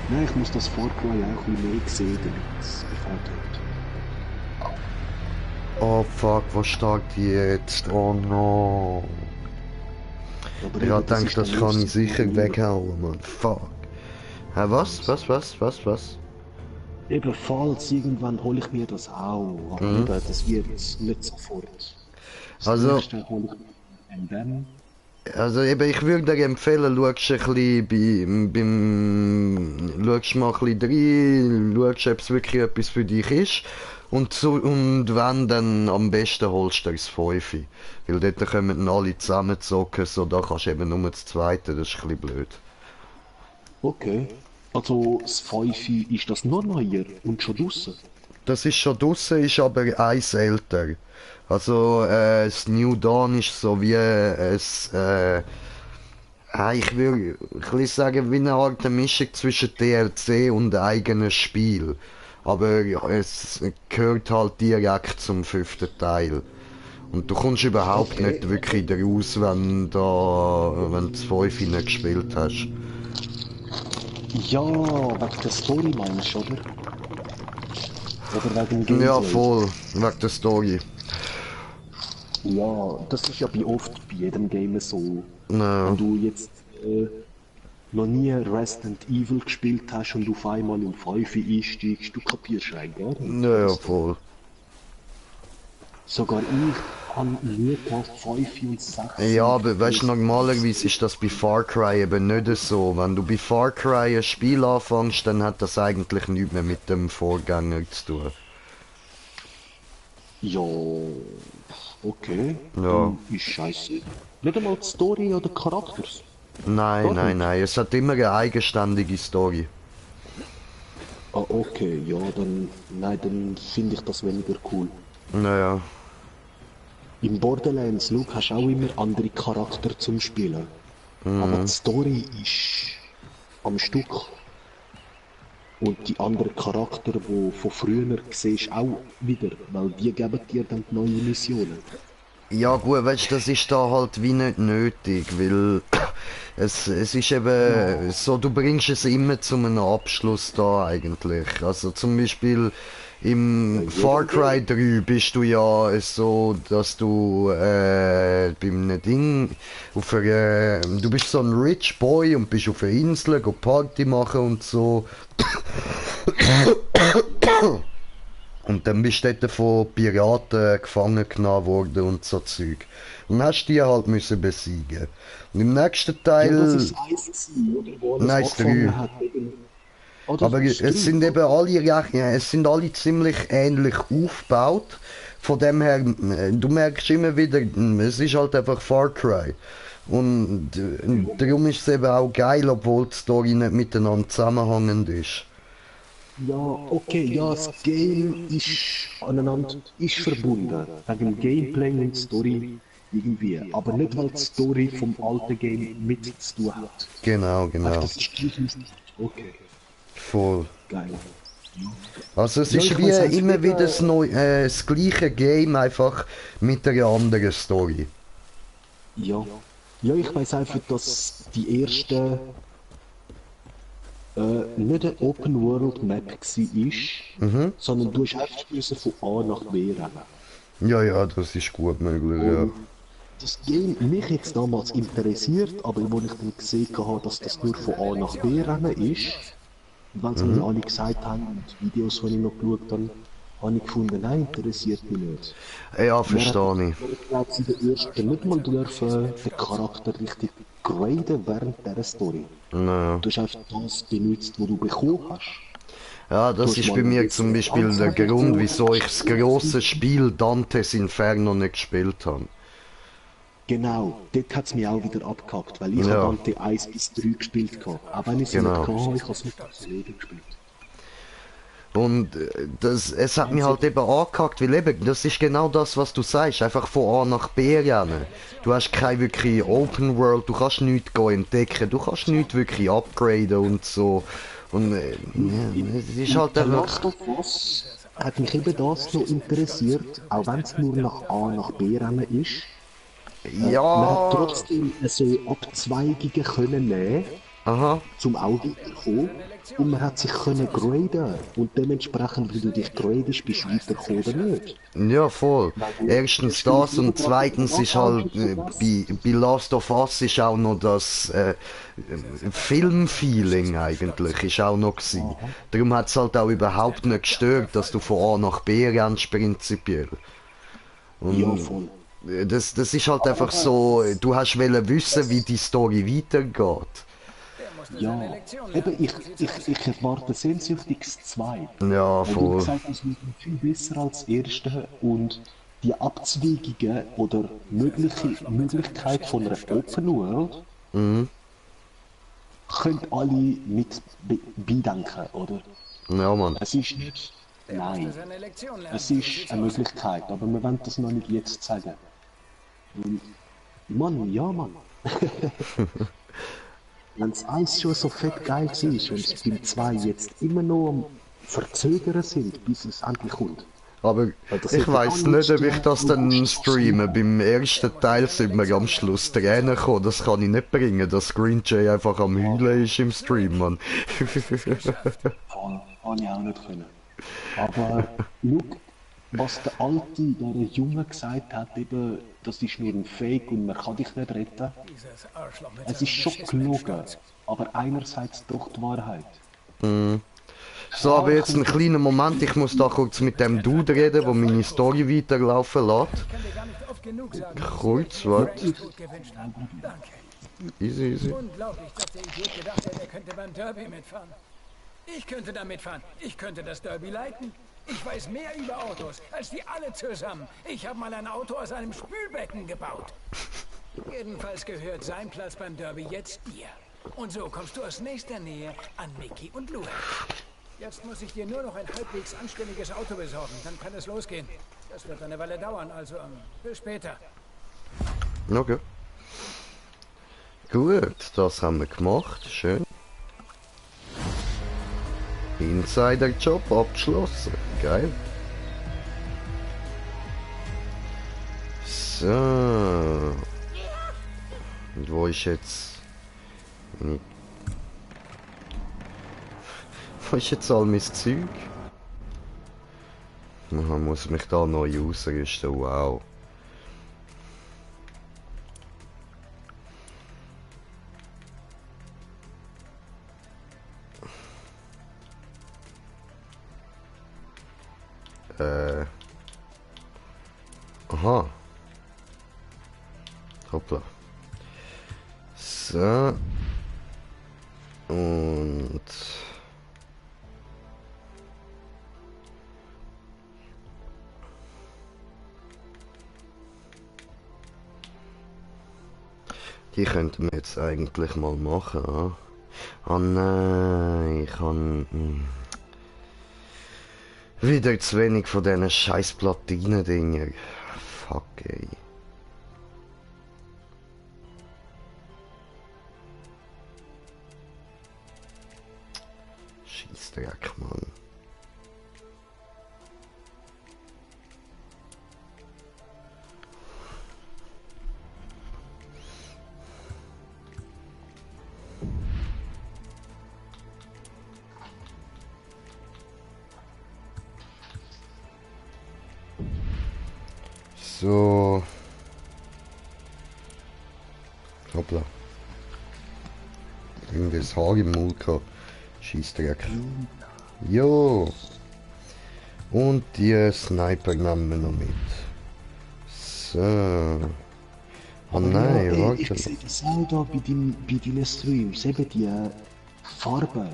Nein, ich muss das Vorgleich auch ein bisschen mehr sehen, damit es gefällt wird. Oh fuck, was startet jetzt? Oh no. Aber ich hab gedacht, das kann ich sicher weghauen, man. Fuck. Hä, was? Eben, falls irgendwann hole ich mir das auch. Aber eben, das wird nicht sofort. Also, und dann... Also eben, ich würde dir empfehlen, schaust ein bisschen schaust mal ein bisschen rein, schaust, ob es wirklich etwas für dich ist. Und wenn, dann am besten holst du das 5. Weil dort kommen dann alle zusammenzocken, so da kannst du eben nur das zweite, das ist ein bisschen blöd. Okay. Also das 5 ist das noch neuer und schon draussen? Das ist schon draussen, ist aber eins älter. Also das New Dawn ist so wie ich würde ein bisschen sagen, wie eine Art Mischung zwischen DLC und eigenes Spiel. Aber es gehört halt direkt zum 5. Teil. Und du kommst überhaupt nicht wirklich raus, wenn du das 5 nicht gespielt hast. Ja, wegen der Story meinst du, oder? Oder wegen Gameplay? Ja, voll, wegen der Story. Ja, das ist ja oft bei jedem Game so. No. Wenn du jetzt noch nie Resident Evil gespielt hast und auf einmal in 5 einsteigst, du kapierst eigentlich gar nicht. Ja, voll. Sogar ich habe nie gedacht, 5 und 6. Ja, aber weißt du, normalerweise ist das bei Far Cry eben nicht so. Wenn du bei Far Cry ein Spiel anfängst, dann hat das eigentlich nichts mehr mit dem Vorgänger zu tun. Ja, okay. Ja. Ist scheiße. Nicht einmal die Story oder Charakters. Nein, es hat immer eine eigenständige Story. Ah, okay, ja, dann finde ich das weniger cool. Naja. Im Borderlands, Luke, hast du auch immer andere Charakter zum Spielen. Aber die Story ist am Stück. Und die anderen Charakter, die von früher siehst, auch wieder, weil die geben dir dann die neuen Missionen. Ja gut, weißt du, das ist da halt wie nicht nötig, weil es ist eben so, du bringst es immer zu einem Abschluss da eigentlich. Also zum Beispiel im Far Cry 3 bist du ja so, dass du beim Ding du bist so ein Rich Boy und bist auf einer Insel, go Party machen und so. Und dann bist du dort von Piraten gefangen genommen worden und so Zeug. Und dann hast du die halt müssen besiegen. Und im nächsten Teil... Ja, das ist 1 oder? Wo Nein, es 3. Aber es sind eben alle recht, ja, es sind alle ziemlich ähnlich aufgebaut. von dem her, du merkst immer wieder, es ist halt einfach Far Cry. Und darum ist es eben auch geil, obwohl die Story nicht miteinander zusammenhängend ist. Ja, okay, ja, das Game ist aneinander, ist verbunden. Wegen Gameplay und Story irgendwie. Aber nicht, weil die Story vom alten Game mit zu tun hat. Genau. Das ist okay. Voll. Geil. Also es Ja, ist ich wie weiss auch immer nicht, wieder das gleiche Game, einfach mit einer anderen Story. Ja. Ja, ich weiß einfach, dass die erste nicht eine Open World Map war, sondern du hast einfach müssen von A nach B rennen. Ja, das ist gut möglich, ja. Das Game mich jetzt damals interessiert, aber als ich dann gesehen habe, dass das nur von A nach B rennen ist, weil sie mir alle gesagt haben und Videos, die ich noch geschaut habe ich gefunden, nein, interessiert mich nicht. Ja, verstehe ich. Ich glaube, sie den ersten nicht mal dürfen den Charakter richtig graden während dieser Story. Ja. Du hast einfach das benutzt, was du bekommen hast. Ja, das ist bei mir zum Beispiel der Grund, wieso ich das grosse Spiel Dante's Inferno nicht gespielt habe. Genau, dort hat es mich auch wieder abgehackt, weil ich Ja. habe Dante 1 bis 3 gespielt habe. Auch wenn ich es Genau. nicht hatte, ich habe es mit einem Kollegen gespielt. Und es hat mich halt eben angehackt, weil eben, das ist genau das, was du sagst, einfach von A nach B rennen. Du hast keine wirklich Open World, du kannst nichts entdecken, du kannst nichts wirklich upgraden und so. Und es ist halt Der einfach... Last of Us hat mich eben das noch interessiert, auch wenn es nur nach A nach B rennen ist. Man hat Ja, trotzdem so Abzweigungen können nehmen, aha. zum auch weiterkommen. Und man hat sich können graden. Und dementsprechend, wie du dich gradest, bist du weitergekommen oder nicht. Ja, voll. Erstens das und zweitens ist halt bei Last of Us ist auch noch das Filmfeeling eigentlich, ist auch noch gewesen. Darum hat es halt auch überhaupt nicht gestört, dass du von A nach B rennst, prinzipiell. Und Ja, voll. das ist halt einfach so, du hast wollen wissen, wie die Story weitergeht. Ja, eben, ich erwarte sehnsüchtig das 2. Ja, Weil du voll. gesagt hast, es wird viel besser als das erste und die Abzweigungen oder Möglichkeit von einer Open World können alle mit beidenken, oder? Ja, Mann. Es ist nicht, nein, es ist eine Möglichkeit, aber wir wollen das noch nicht jetzt sagen. Und, Mann, ja, Mann. Wenn es eins schon so fett geil war und es beim 2 jetzt immer noch am Verzögern sind, bis es endlich kommt. Aber das ich hätte weiss gar nicht, ob nicht ich das dann streame. Beim ersten Teil sind wir am Schluss Tränen gekommen. Das kann ich nicht bringen, dass Green Jay einfach am Heulen ist im Stream, Mann. Voll, habe ich auch nicht können. Aber look, was der Alte, der Junge gesagt hat, eben, das ist nur ein Fake und man kann dich nicht retten. Es ist schon gelogen, aber einerseits doch die Wahrheit. So, aber jetzt einen kleinen Moment. Ich muss da kurz mit dem Dude reden, der meine Story weiterlaufen lässt. Kurz, warte. Easy. Unglaublich, dass der Idiot gedacht hätte, er könnte beim Derby mitfahren. Ich könnte da mitfahren. Ich könnte das Derby leiten. Ich weiß mehr über Autos als die alle zusammen. Ich habe mal ein Auto aus einem Spülbecken gebaut. Jedenfalls gehört sein Platz beim Derby jetzt dir. Und so kommst du aus nächster Nähe an Mickey und Louis. Jetzt muss ich dir nur noch ein halbwegs anständiges Auto besorgen. Dann kann es losgehen. Das wird eine Weile dauern, also bis später. Okay. Gut, das haben wir gemacht. Schön. Insider-Job abgeschlossen. Geil. So. Und wo ist jetzt... Wo ist jetzt all mein Zeug? Man muss mich da neu ausrüsten, wow. Aha. Hoppla. So. Und... Die könnten wir jetzt eigentlich mal machen. Ah, oh nein, ich kann wieder zu wenig von diesen scheiß Platinen-Dinger. Fuck, ey. Scheissdreck, Mann. So. Hoppla. Irgendwie das Haar im Mund gehabt. Scheissdreck. Jo. Und die Sniper nehmen wir noch mit. So. Oh nein, ja, warte. ich sehe das auch da bei deinen Streams. Eben die Farben.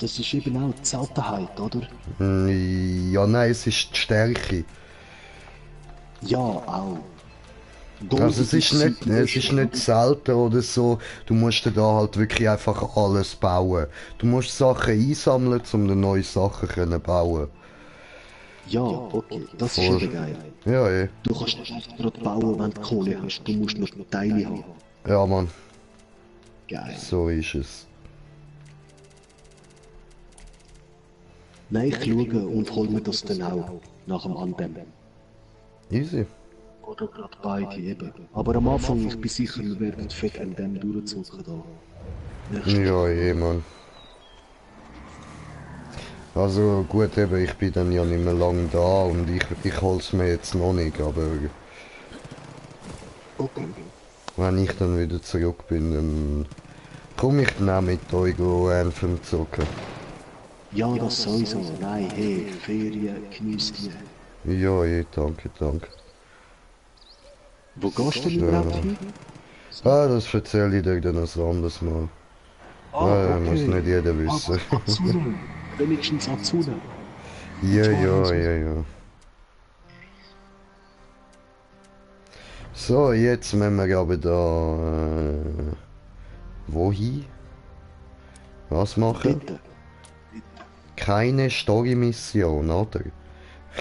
Das ist eben auch die Seltenheit, oder? Ja, nein, es ist die Stärke. Ja, auch. Also es ist nicht selten oder so, du musst dir da halt wirklich einfach alles bauen. Du musst Sachen einsammeln, um dann neue Sachen können bauen. Ja, okay, das ist eben geil. Ja, eh. Du kannst nicht gerade bauen, wenn du Kohle hast, du musst noch Teile haben. Ja, Mann. Geil. So ist es. Nein, ich schaue und hol mir das dann auch nach dem Andämmen. Easy. Oder gerade beide eben. Aber am Anfang, ich bin sicher, wir werden fett an dem durchzocken da. Ja, eh, Mann. Also gut, eben, ich bin dann ja nicht mehr lang da und ich hol's mir jetzt noch nicht, aber okay. Wenn ich dann wieder zurück bin, dann komme ich dann auch mit euch Anthem zocken. Ja, das sowieso. Nein, hey, Ferien, genieß die. Ja, eh, danke, danke. Wo gehst du denn überhaupt hin? Ah, das erzähle ich dir dann ein anderes Mal. Okay. Muss nicht jeder wissen. Azune. Wenigstens Azune. Ja. So, jetzt müssen wir aber da... wohin? Was machen? Bitte. Keine Story-Mission, oder?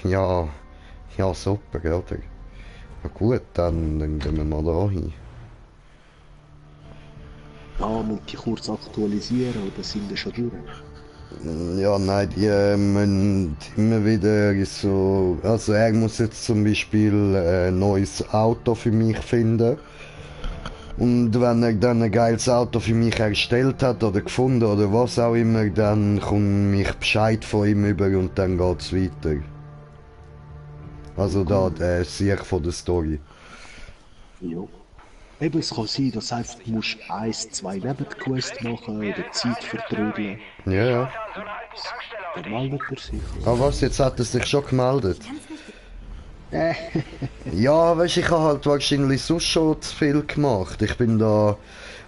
Ja, super, oder? Na gut, dann gehen wir mal da hin. Ja, muss ich kurz aktualisieren oder sind wir schon durch? Ja, nein, die müssen immer wieder so... Also er muss jetzt zum Beispiel ein neues Auto für mich finden. Und wenn er dann ein geiles Auto für mich erstellt hat oder gefunden oder was auch immer, dann kommt mich Bescheid von ihm über und dann geht's weiter. Also da der Sieg von der Story. Ja. Eben, es kann sein, dass einfach du musst 1, 2 Nebenquests machen oder Zeit vertrödeln. Ja. Dann meldet er sich. Ah was, jetzt hat er sich schon gemeldet? Ja, weißt du, ich habe halt wahrscheinlich sonst schon zu viel gemacht. Ich bin da...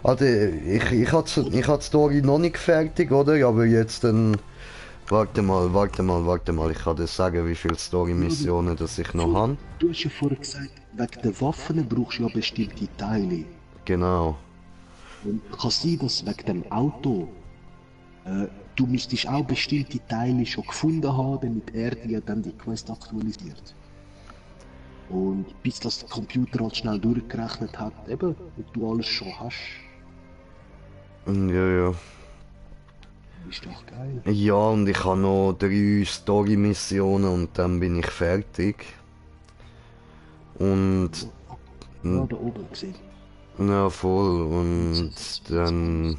Also, ich habe die Story noch nicht fertig, oder? Aber jetzt dann... Warte mal. Ich kann dir sagen, wie viele Story-Missionen das ich noch habe. Du hast ja vorher gesagt, wegen den Waffen brauchst du ja bestimmte Teile. Genau. Und kann sein, dass wegen dem Auto du müsstest auch bestimmte Teile schon gefunden haben, damit er dir dann die Quest aktualisiert. Und bis das der Computer halt schnell durchgerechnet hat, eben, ob du alles schon hast. Ja. Ist doch geil. Ja, und ich habe noch 3 Story-Missionen und dann bin ich fertig. Und... Ja, da oben gesehen. Ja, voll. Und dann...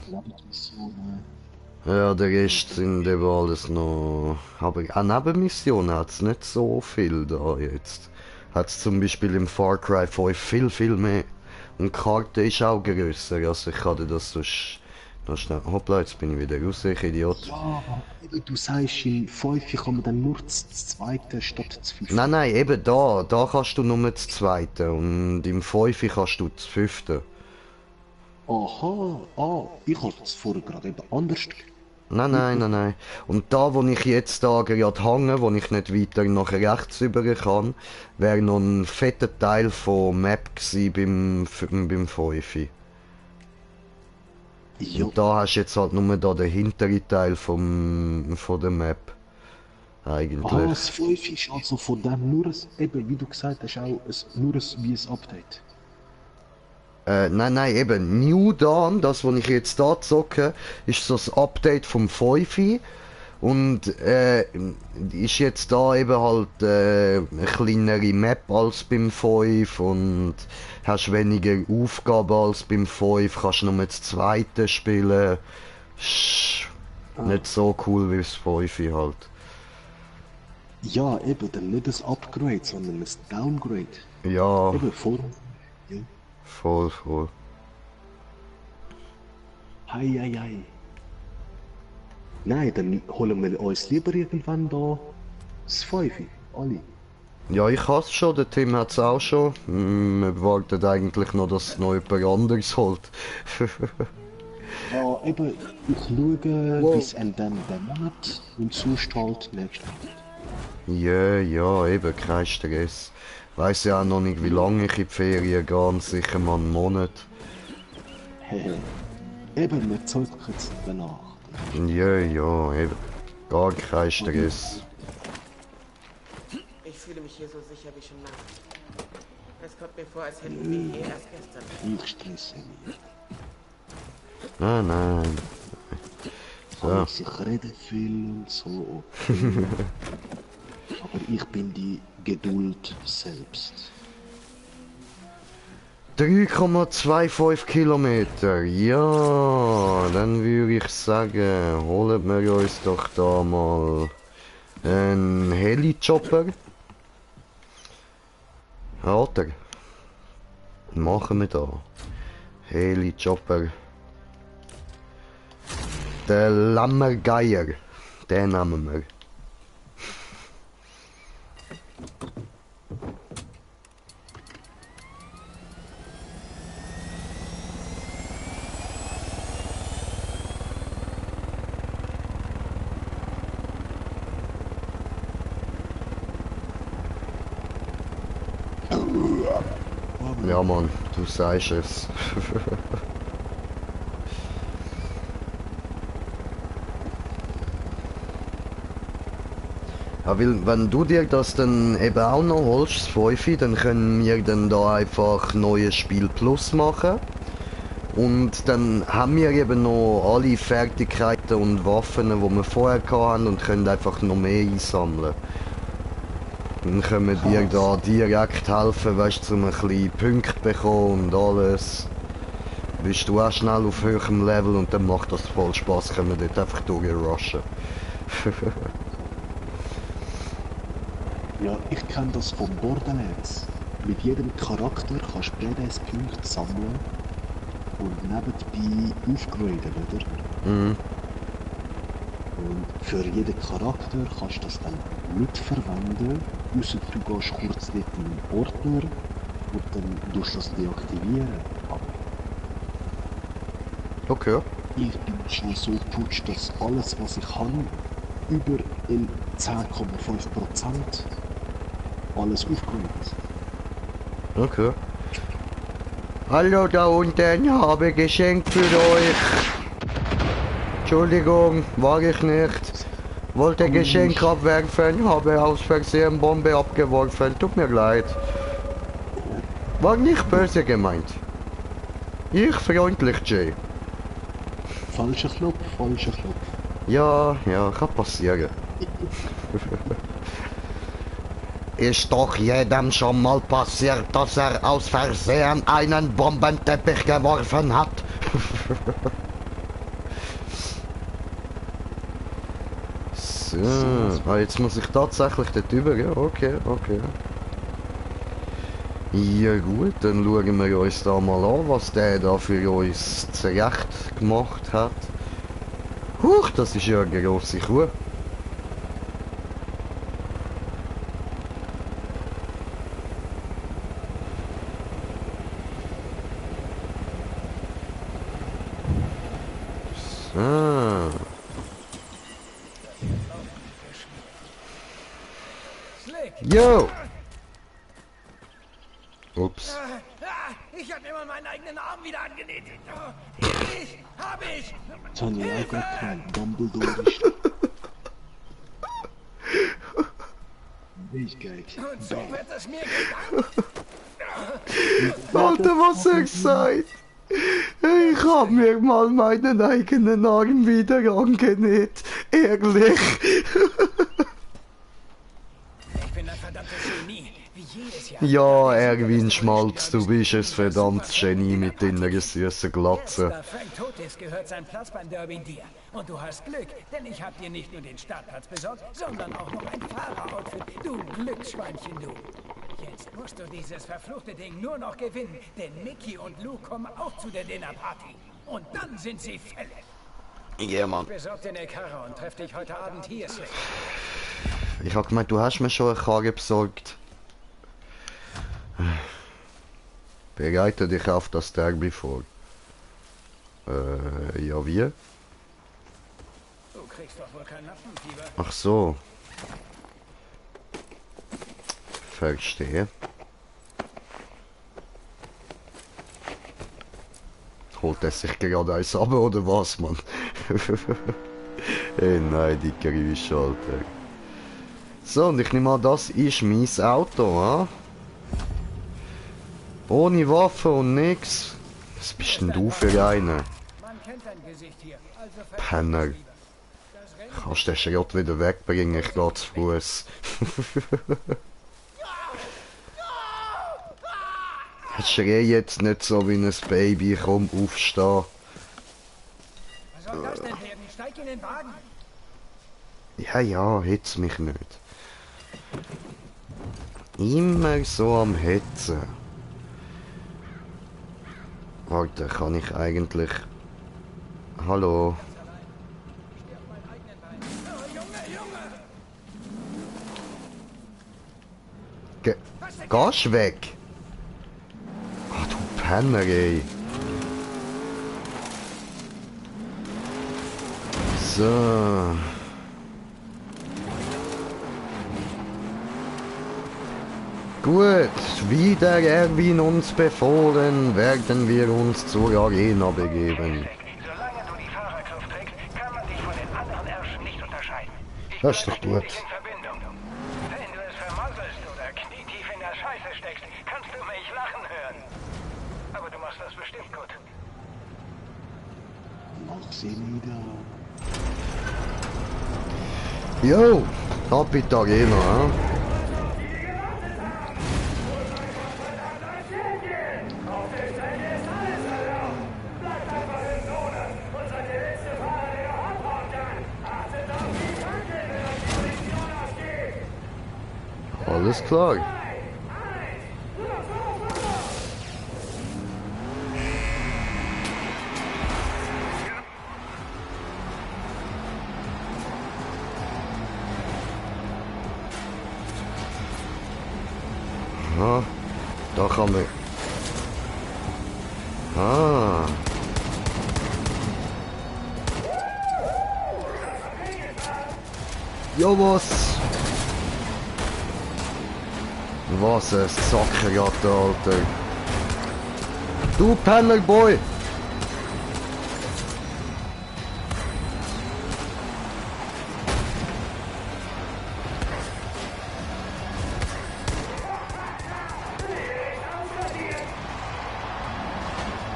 Ja, der Rest sind eben alles noch... Aber an Nebenmissionen hat es nicht so viel da jetzt. Hat es zum Beispiel im Far Cry 5 viel mehr. Und die Karte ist auch grösser, also ich kann dir das sonst... noch schnell... Hoppla, jetzt bin ich wieder raus, ich Idiot. Ja, du sagst, im 5 kann man dann nur das zweite statt das 5. Nein, eben da kannst du nur das zweite und im 5 kannst du das 5. Aha, ich habe das vorher gerade eben anders. Nein. Und da, wo ich jetzt da gerade hänge, wo ich nicht weiter nach rechts rüber kann, wäre noch ein fetter Teil von Map gewesen beim 5. Ja, Und da hast du jetzt halt nur da den hinteren Teil von der Map. Eigentlich. das 5 ist also von dem nur ein, eben wie du gesagt hast, auch nur wie ein Update. Nein, eben. New Dawn, das, was ich jetzt da zocke, ist so das Update vom 5. Und ist jetzt da eben halt eine kleinere Map als beim 5 und hast weniger Aufgaben als beim 5, kannst nur das zweite spielen. Ist nicht so cool wie das 5 halt. Ja, eben, dann nicht ein Upgrade, sondern ein Downgrade. Ja, Eben, vor. Ja. voll. Hei. Nein, dann holen wir uns lieber irgendwann da das 5, alle. Ja, ich hab's schon, der Tim hat's auch schon. Wir warten eigentlich noch, dass noch jemand anderes holt. Ja, eben, ich schaue bis Ende der Monat und sonst halt nächsten Monat. Ja, eben, kein Stress. Weiss ja auch noch nicht, wie lange ich in die Ferien gehe, sicher mal einen Monat. Eben, wir zocken jetzt danach. Ja, eben. Gar kein Stress. Ich fühle mich hier so sicher wie schon lange. Es kommt mir vor, als hätten wir hier erst gestern. Ich stresse mich. Nein. So. Also ich rede viel und so. Okay. Aber ich bin die Geduld selbst. 3,25 Kilometer. Ja, dann würde ich sagen, holen wir uns doch da mal einen Heli-Chopper. Alter. Machen wir da. Heli-Chopper. Der Lammergeier. Den nehmen wir. Ja Mann, du sagst es. Ja, weil wenn du dir das dann eben auch noch holst, das 5, dann können wir dann da einfach neues Spiel Plus machen. Und dann haben wir eben noch alle Fertigkeiten und Waffen, die wir vorher hatten und können einfach noch mehr einsammeln. Dann können wir dir da direkt helfen, weißt du, um ein bisschen Punkte bekommen und alles. Bist du auch schnell auf höherem Level und dann macht das voll Spaß, können wir dort einfach durchrushen. Ja, ich kenne das von Borderlands. Mit jedem Charakter kannst du BDS-Punkte sammeln und nebenbei aufgraden, oder? Mhm. Und für jeden Charakter kannst du das dann nicht verwenden, ausser du gehst kurz dort in den Ordner und dann tust du das deaktivieren. Aber okay. ich bin schon so geputzt, dass alles, was ich habe, über in 10,5% alles aufgeräumt ist. Okay. Hallo da unten, habe Geschenk für euch. Entschuldigung, war ich nicht. Wollte Geschenk abwerfen, habe aus Versehen Bombe abgeworfen. Tut mir leid. War nicht böse gemeint. Ich freundlich, Jay. Falscher Knopf. Ja, kann passieren. Ist doch jedem schon mal passiert, dass er aus Versehen einen Bombenteppich geworfen hat. So, jetzt muss ich tatsächlich dort über, ja, okay. Ja gut, dann schauen wir uns da mal an, was der da für uns zurecht gemacht hat. Huch, das ist ja eine grosse Kuh. So. Yo! Ups. Ich hab mir mal meinen eigenen Arm wieder angenäht. Hab ich! Das habe ich auch gerade gehabt. Dumbledore ist... Nicht geil. Und so wird es mir gedankt. Alter, was er gesagt? Ich hab mir mal meinen eigenen Arm wieder angenäht. Ehrlich. Ich bin ein verdammtes Genie. Wie jedes Jahr. Ja, Erwin Schmalz, du bist ein verdammtes Genie mit deiner süßen Glatze. Da Frank tot ist, gehört sein Platz beim Derby dir. Und du hast Glück, denn ich hab dir nicht nur den Startplatz besorgt, sondern auch noch ein Fahreroutfit. Du Glücksschweinchen, du. Jetzt musst du dieses verfluchte Ding nur noch gewinnen, denn Mickey und Lou kommen auch zu der Dinnerparty. Und dann sind sie fällig. Ja, Mann. Besorg dir eine Karre und treff dich heute Abend hier, Slick. Ich hab gemeint, du hast mir schon eine Karre besorgt. Bereite dich auf das Derby vor. Ja, wie? Du kriegst doch wohl kein Lampenfieber. Ach so. Verstehe. Holt er sich gerade eins ab oder was, Mann? Ey, nein, die Geräusche, Alter. So, und ich nehme an, das ist mein Auto, ha? Ohne Waffe und nix. Was bist denn du für einer? Penner. Kannst den Schrott wieder wegbringen, ich geh zu Fuß. Schrei jetzt nicht so wie ein Baby, komm, aufstehen. Was soll das denn werden? Steig in den Wagen. Ja, hitz mich nicht. Immer so am Hetzen. Warte, kann ich eigentlich... Hallo? Gehst weg? Ah, du Penner, ey. So. Gut, wie der Erwin uns befohlen, werden wir uns zur Arena begeben. Solange du die Fahrergriff trägst, kann man dich von den anderen Ärschen nicht unterscheiden. Das ist doch gut. In Verbindung. Wenn du es vermasselst oder knietief in der Scheiße steckst, kannst du mich lachen hören. Aber du machst das bestimmt gut. Mach sie wieder. Jo, ab in die Arena, ha? Alles klar. Aha, da kann man... Ah. Ja, was? Was ein Sackergatte, Alter. Du Pennerboy!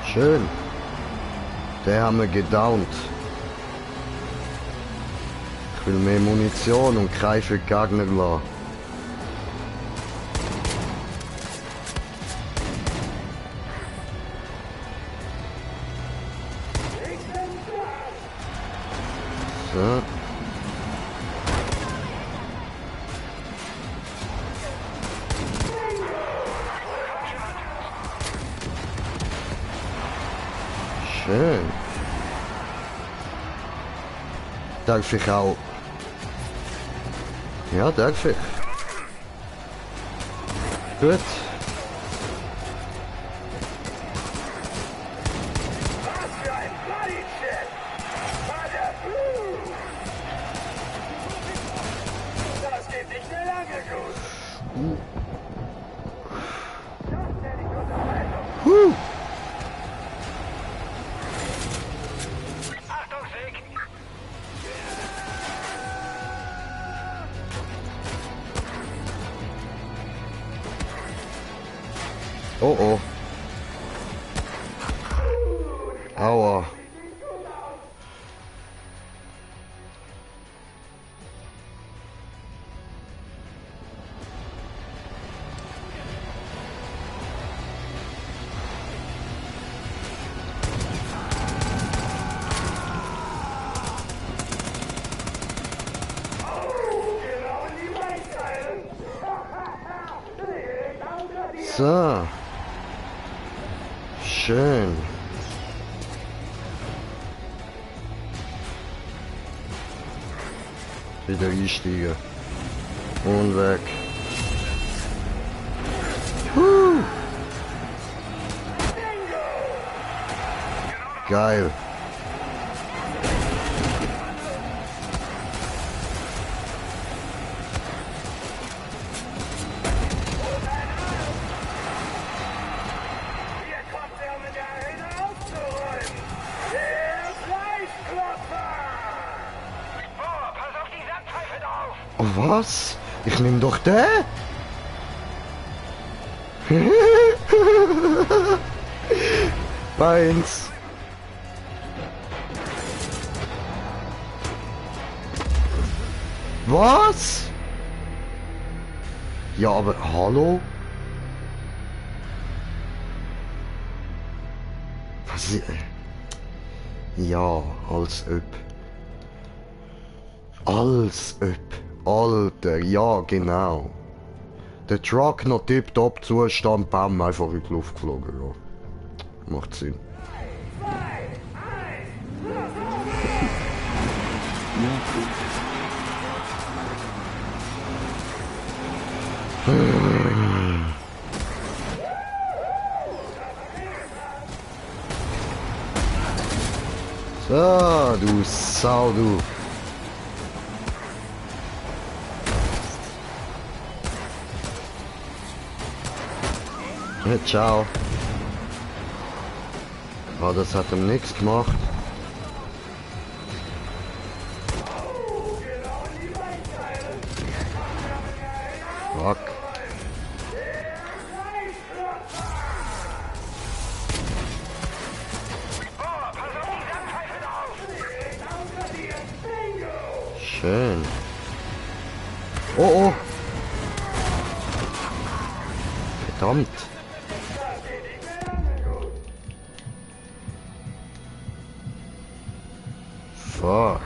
Schön. Den haben wir gedownt. Ich will mehr Munition und keinen für die Gegner lassen. So. Schön. Darf ich auch? Ja, darf ich. Gut. Oh oh. Aua. So. Schön. Wieder einsteigen. Und weg. Geil. Was? Ich nehm doch den? Beins. Was? Ja, aber hallo? Was ist... Ja, als ob. Als ob. Alter, ja, genau. Der Truck noch tipptopp Zustand, bam, einfach in die Luft geflogen, ja. Macht Sinn. So, du Sau, du. Ja, ciao. Oh, das hat ihm nichts gemacht. Fuck. Schön. Oh oh. Verdammt. Fuck.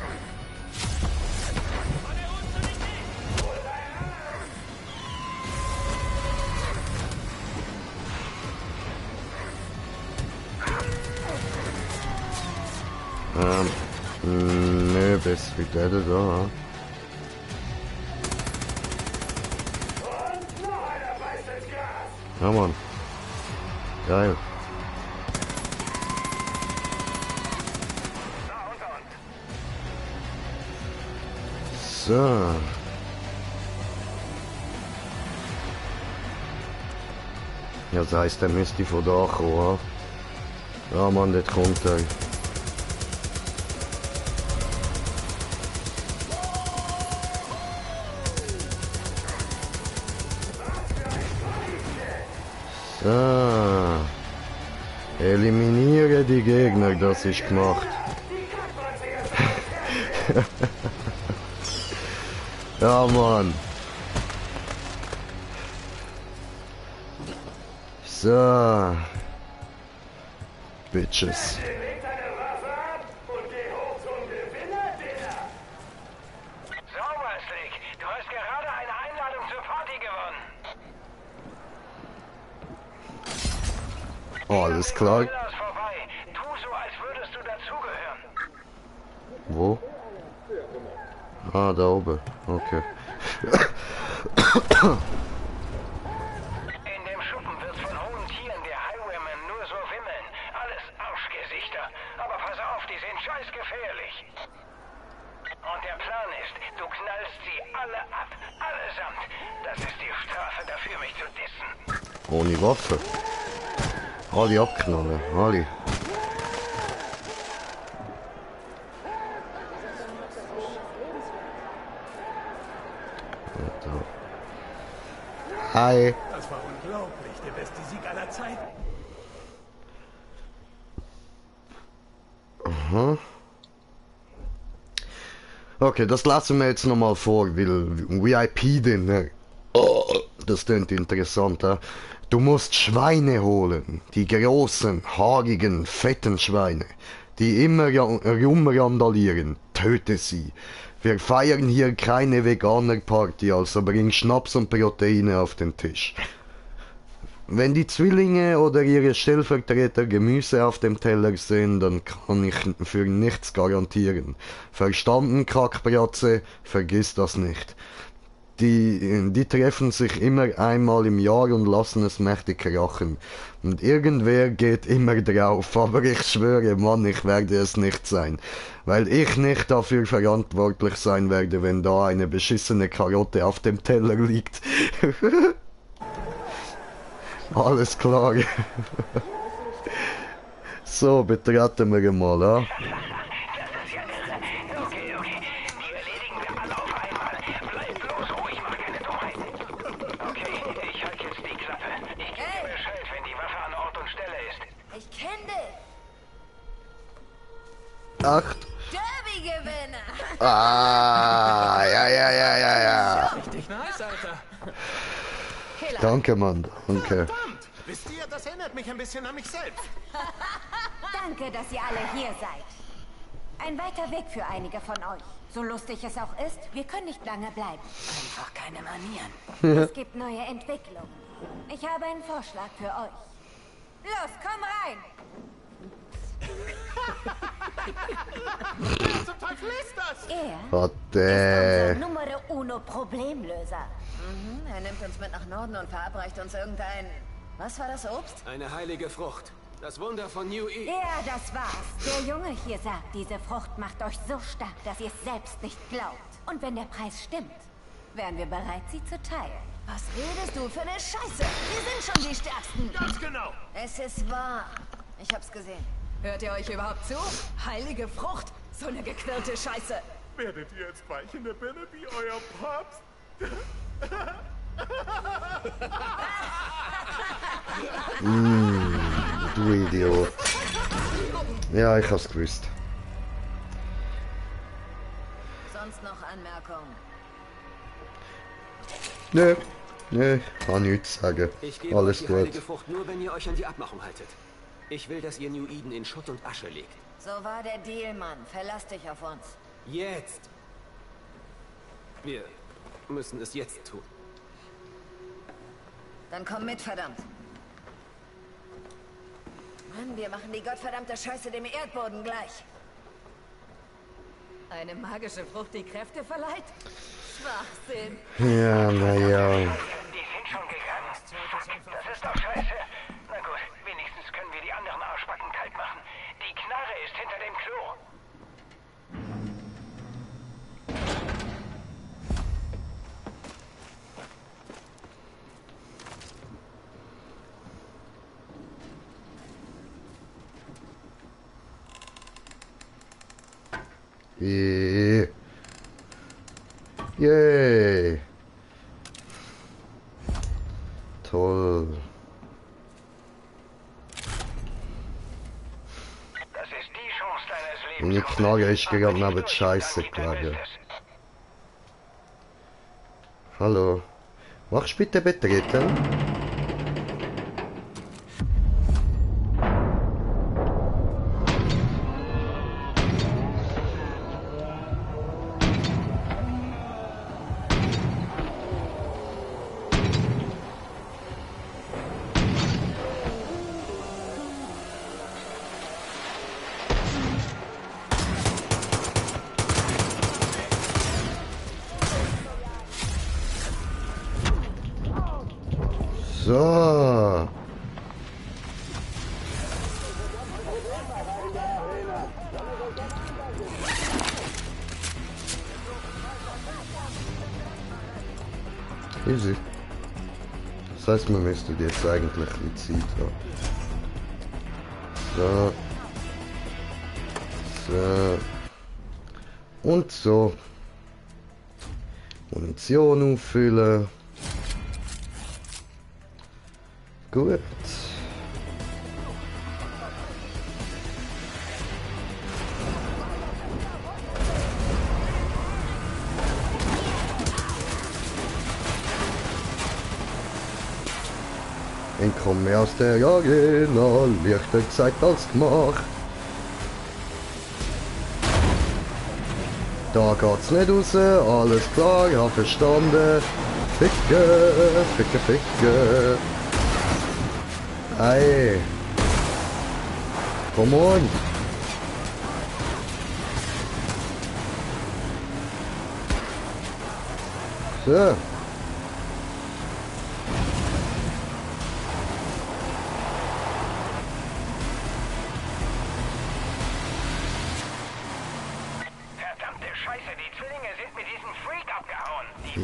Nö, bis wie der da. Ja, Mann. Geil. So. Ja, das heisst, der müsste von da kommen. Ja, Mann, dort kommt er. So. Eliminiere die Gegner, das ist gemacht. Ja, Mann. So. Bitches. Oh, alles klar. Wo? Ah, da oben. Okay. In dem Schuppen wird's von hohen Tieren der Highwaymen nur so wimmeln. Alles Arschgesichter. Aber pass auf, die sind scheißgefährlich. Und der Plan ist, du knallst sie alle ab. Allesamt. Das ist die Strafe dafür, mich zu dissen. Ohne Waffe. Alle abknallen, alle. Hi. Das war unglaublich. Der beste beste Sieg aller Zeiten. Aha. Okay, das lassen wir jetzt nochmal vor, weil VIP-Dinner, das klingt interessant. Du musst Schweine holen, die großen, haarigen, fetten Schweine, die immer rumrandalieren. Töte sie. Wir feiern hier keine Veganer-Party, also bring Schnaps und Proteine auf den Tisch. Wenn die Zwillinge oder ihre Stellvertreter Gemüse auf dem Teller sehen, dann kann ich für nichts garantieren. Verstanden, Kackbratze? Vergiss das nicht. Die treffen sich immer einmal im Jahr und lassen es mächtig krachen. Und irgendwer geht immer drauf, aber ich schwöre, Mann, ich werde es nicht sein. Weil ich nicht dafür verantwortlich sein werde, wenn da eine beschissene Karotte auf dem Teller liegt. Alles klar. So, betraten wir mal, ja? Ich kenne dich. 8. Derby-Gewinner. Ah, ja. Richtig nice, Alter. Danke, Mann, danke. Wisst ihr, das erinnert mich ein bisschen an mich selbst. Danke, dass ihr alle hier seid. Ein weiter Weg für einige von euch. So lustig es auch ist, wir können nicht lange bleiben. Einfach keine Manieren. Es gibt neue Entwicklungen. Ich habe einen Vorschlag für euch. Los, komm rein! Wer zum Teufel ist das? Er Warte. ist unser Numero Uno Problemlöser. Er nimmt uns mit nach Norden und verabreicht uns irgendein... Was war das Obst? Eine heilige Frucht. Das Wunder von New Eve. Ja, das war's. Der Junge hier sagt, diese Frucht macht euch so stark, dass ihr es selbst nicht glaubt. Und wenn der Preis stimmt, wären wir bereit, sie zu teilen. Was redest du für eine Scheiße? Wir sind schon die Stärksten. Ganz genau. Es ist wahr. Ich hab's gesehen. Hört ihr euch überhaupt zu? Heilige Frucht. So eine gequirlte Scheiße. Werdet ihr jetzt weich in der Birne wie euer Papst? Du Idiot. Ja, ich hab's gewusst. Sonst noch Anmerkungen? Nö, ich kann nichts sagen. Ich gebe Alles euch die gut. heilige Frucht nur, wenn ihr euch an die Abmachung haltet. Ich will, dass ihr New Eden in Schutt und Asche legt. So war der Deal, Mann. Verlass dich auf uns. Jetzt. Wir müssen es jetzt tun. Dann komm mit, verdammt. Mann, wir machen die gottverdammte Scheiße dem Erdboden gleich. Eine magische Frucht, die Kräfte verleiht? Schwachsinn. Ja, naja. Die sind schon gegangen. Das ist doch scheiße. Na gut, wenigstens können wir die anderen Arschbacken kalt machen. Die Knarre ist hinter dem Klo. Yay. Toll. Das ist die Chance deines Lebens. Meine Knarre ist gerade neben die Scheiße gelegen. Hallo. Machst bitte betreten? So. Easy. Das heißt, man müsste jetzt eigentlich die Zeit haben. So. So. Und so. Munition auffüllen. Gut. Entkomme aus der Arena, leichter gesagt als gemacht. Da geht's nicht raus, alles klar, ich hab verstanden. Ficke, ficke, ficke. Ey. Come on. So.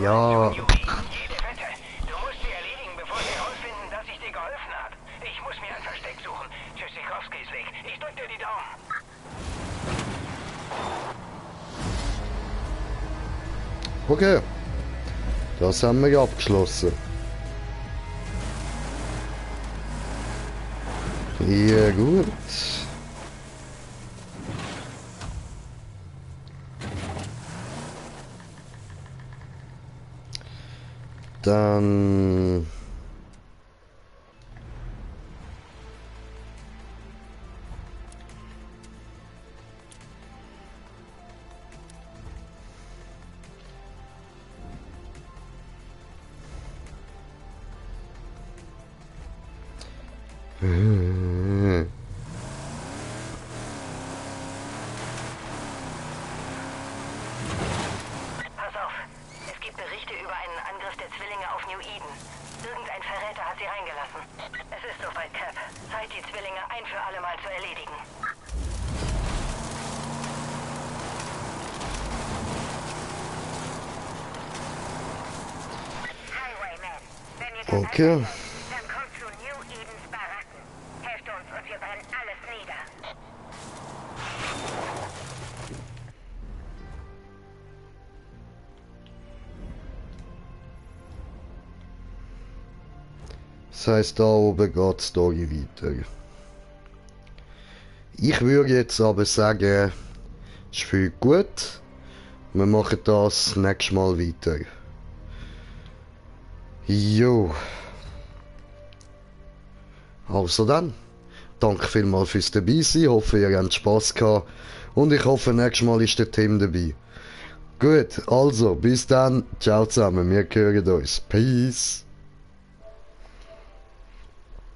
Ja. Jede Wette. Du musst sie erledigen, bevor sie herausfinden, dass ich dir geholfen habe. Ich muss mir ein Versteck suchen. Tschüssikowskis Weg. Ich drück dir die Daumen. Okay. Das haben wir abgeschlossen. Ja, gut. Dann Pass auf, es gibt Berichte über einen Angriff der Zwillinge auf New Eden. Irgendein Verräter hat sie reingelassen. Es ist soweit, Cap. Zeit, die Zwillinge ein für alle Mal zu erledigen. Highwayman, wenn ihr das okay. dann kommt zu New Edens Baracken. Helft uns und wir brennen alles nieder. Das heisst, da oben geht die Story weiter. Ich würde jetzt aber sagen, ist viel gut. Wir machen das nächstes Mal weiter. Jo. Also dann. Danke vielmals fürs dabei sein. Ich hoffe, ihr habt Spass gehabt. Und ich hoffe, nächstes Mal ist der Tim dabei. Gut, also, bis dann. Ciao zusammen. Wir hören uns. Peace.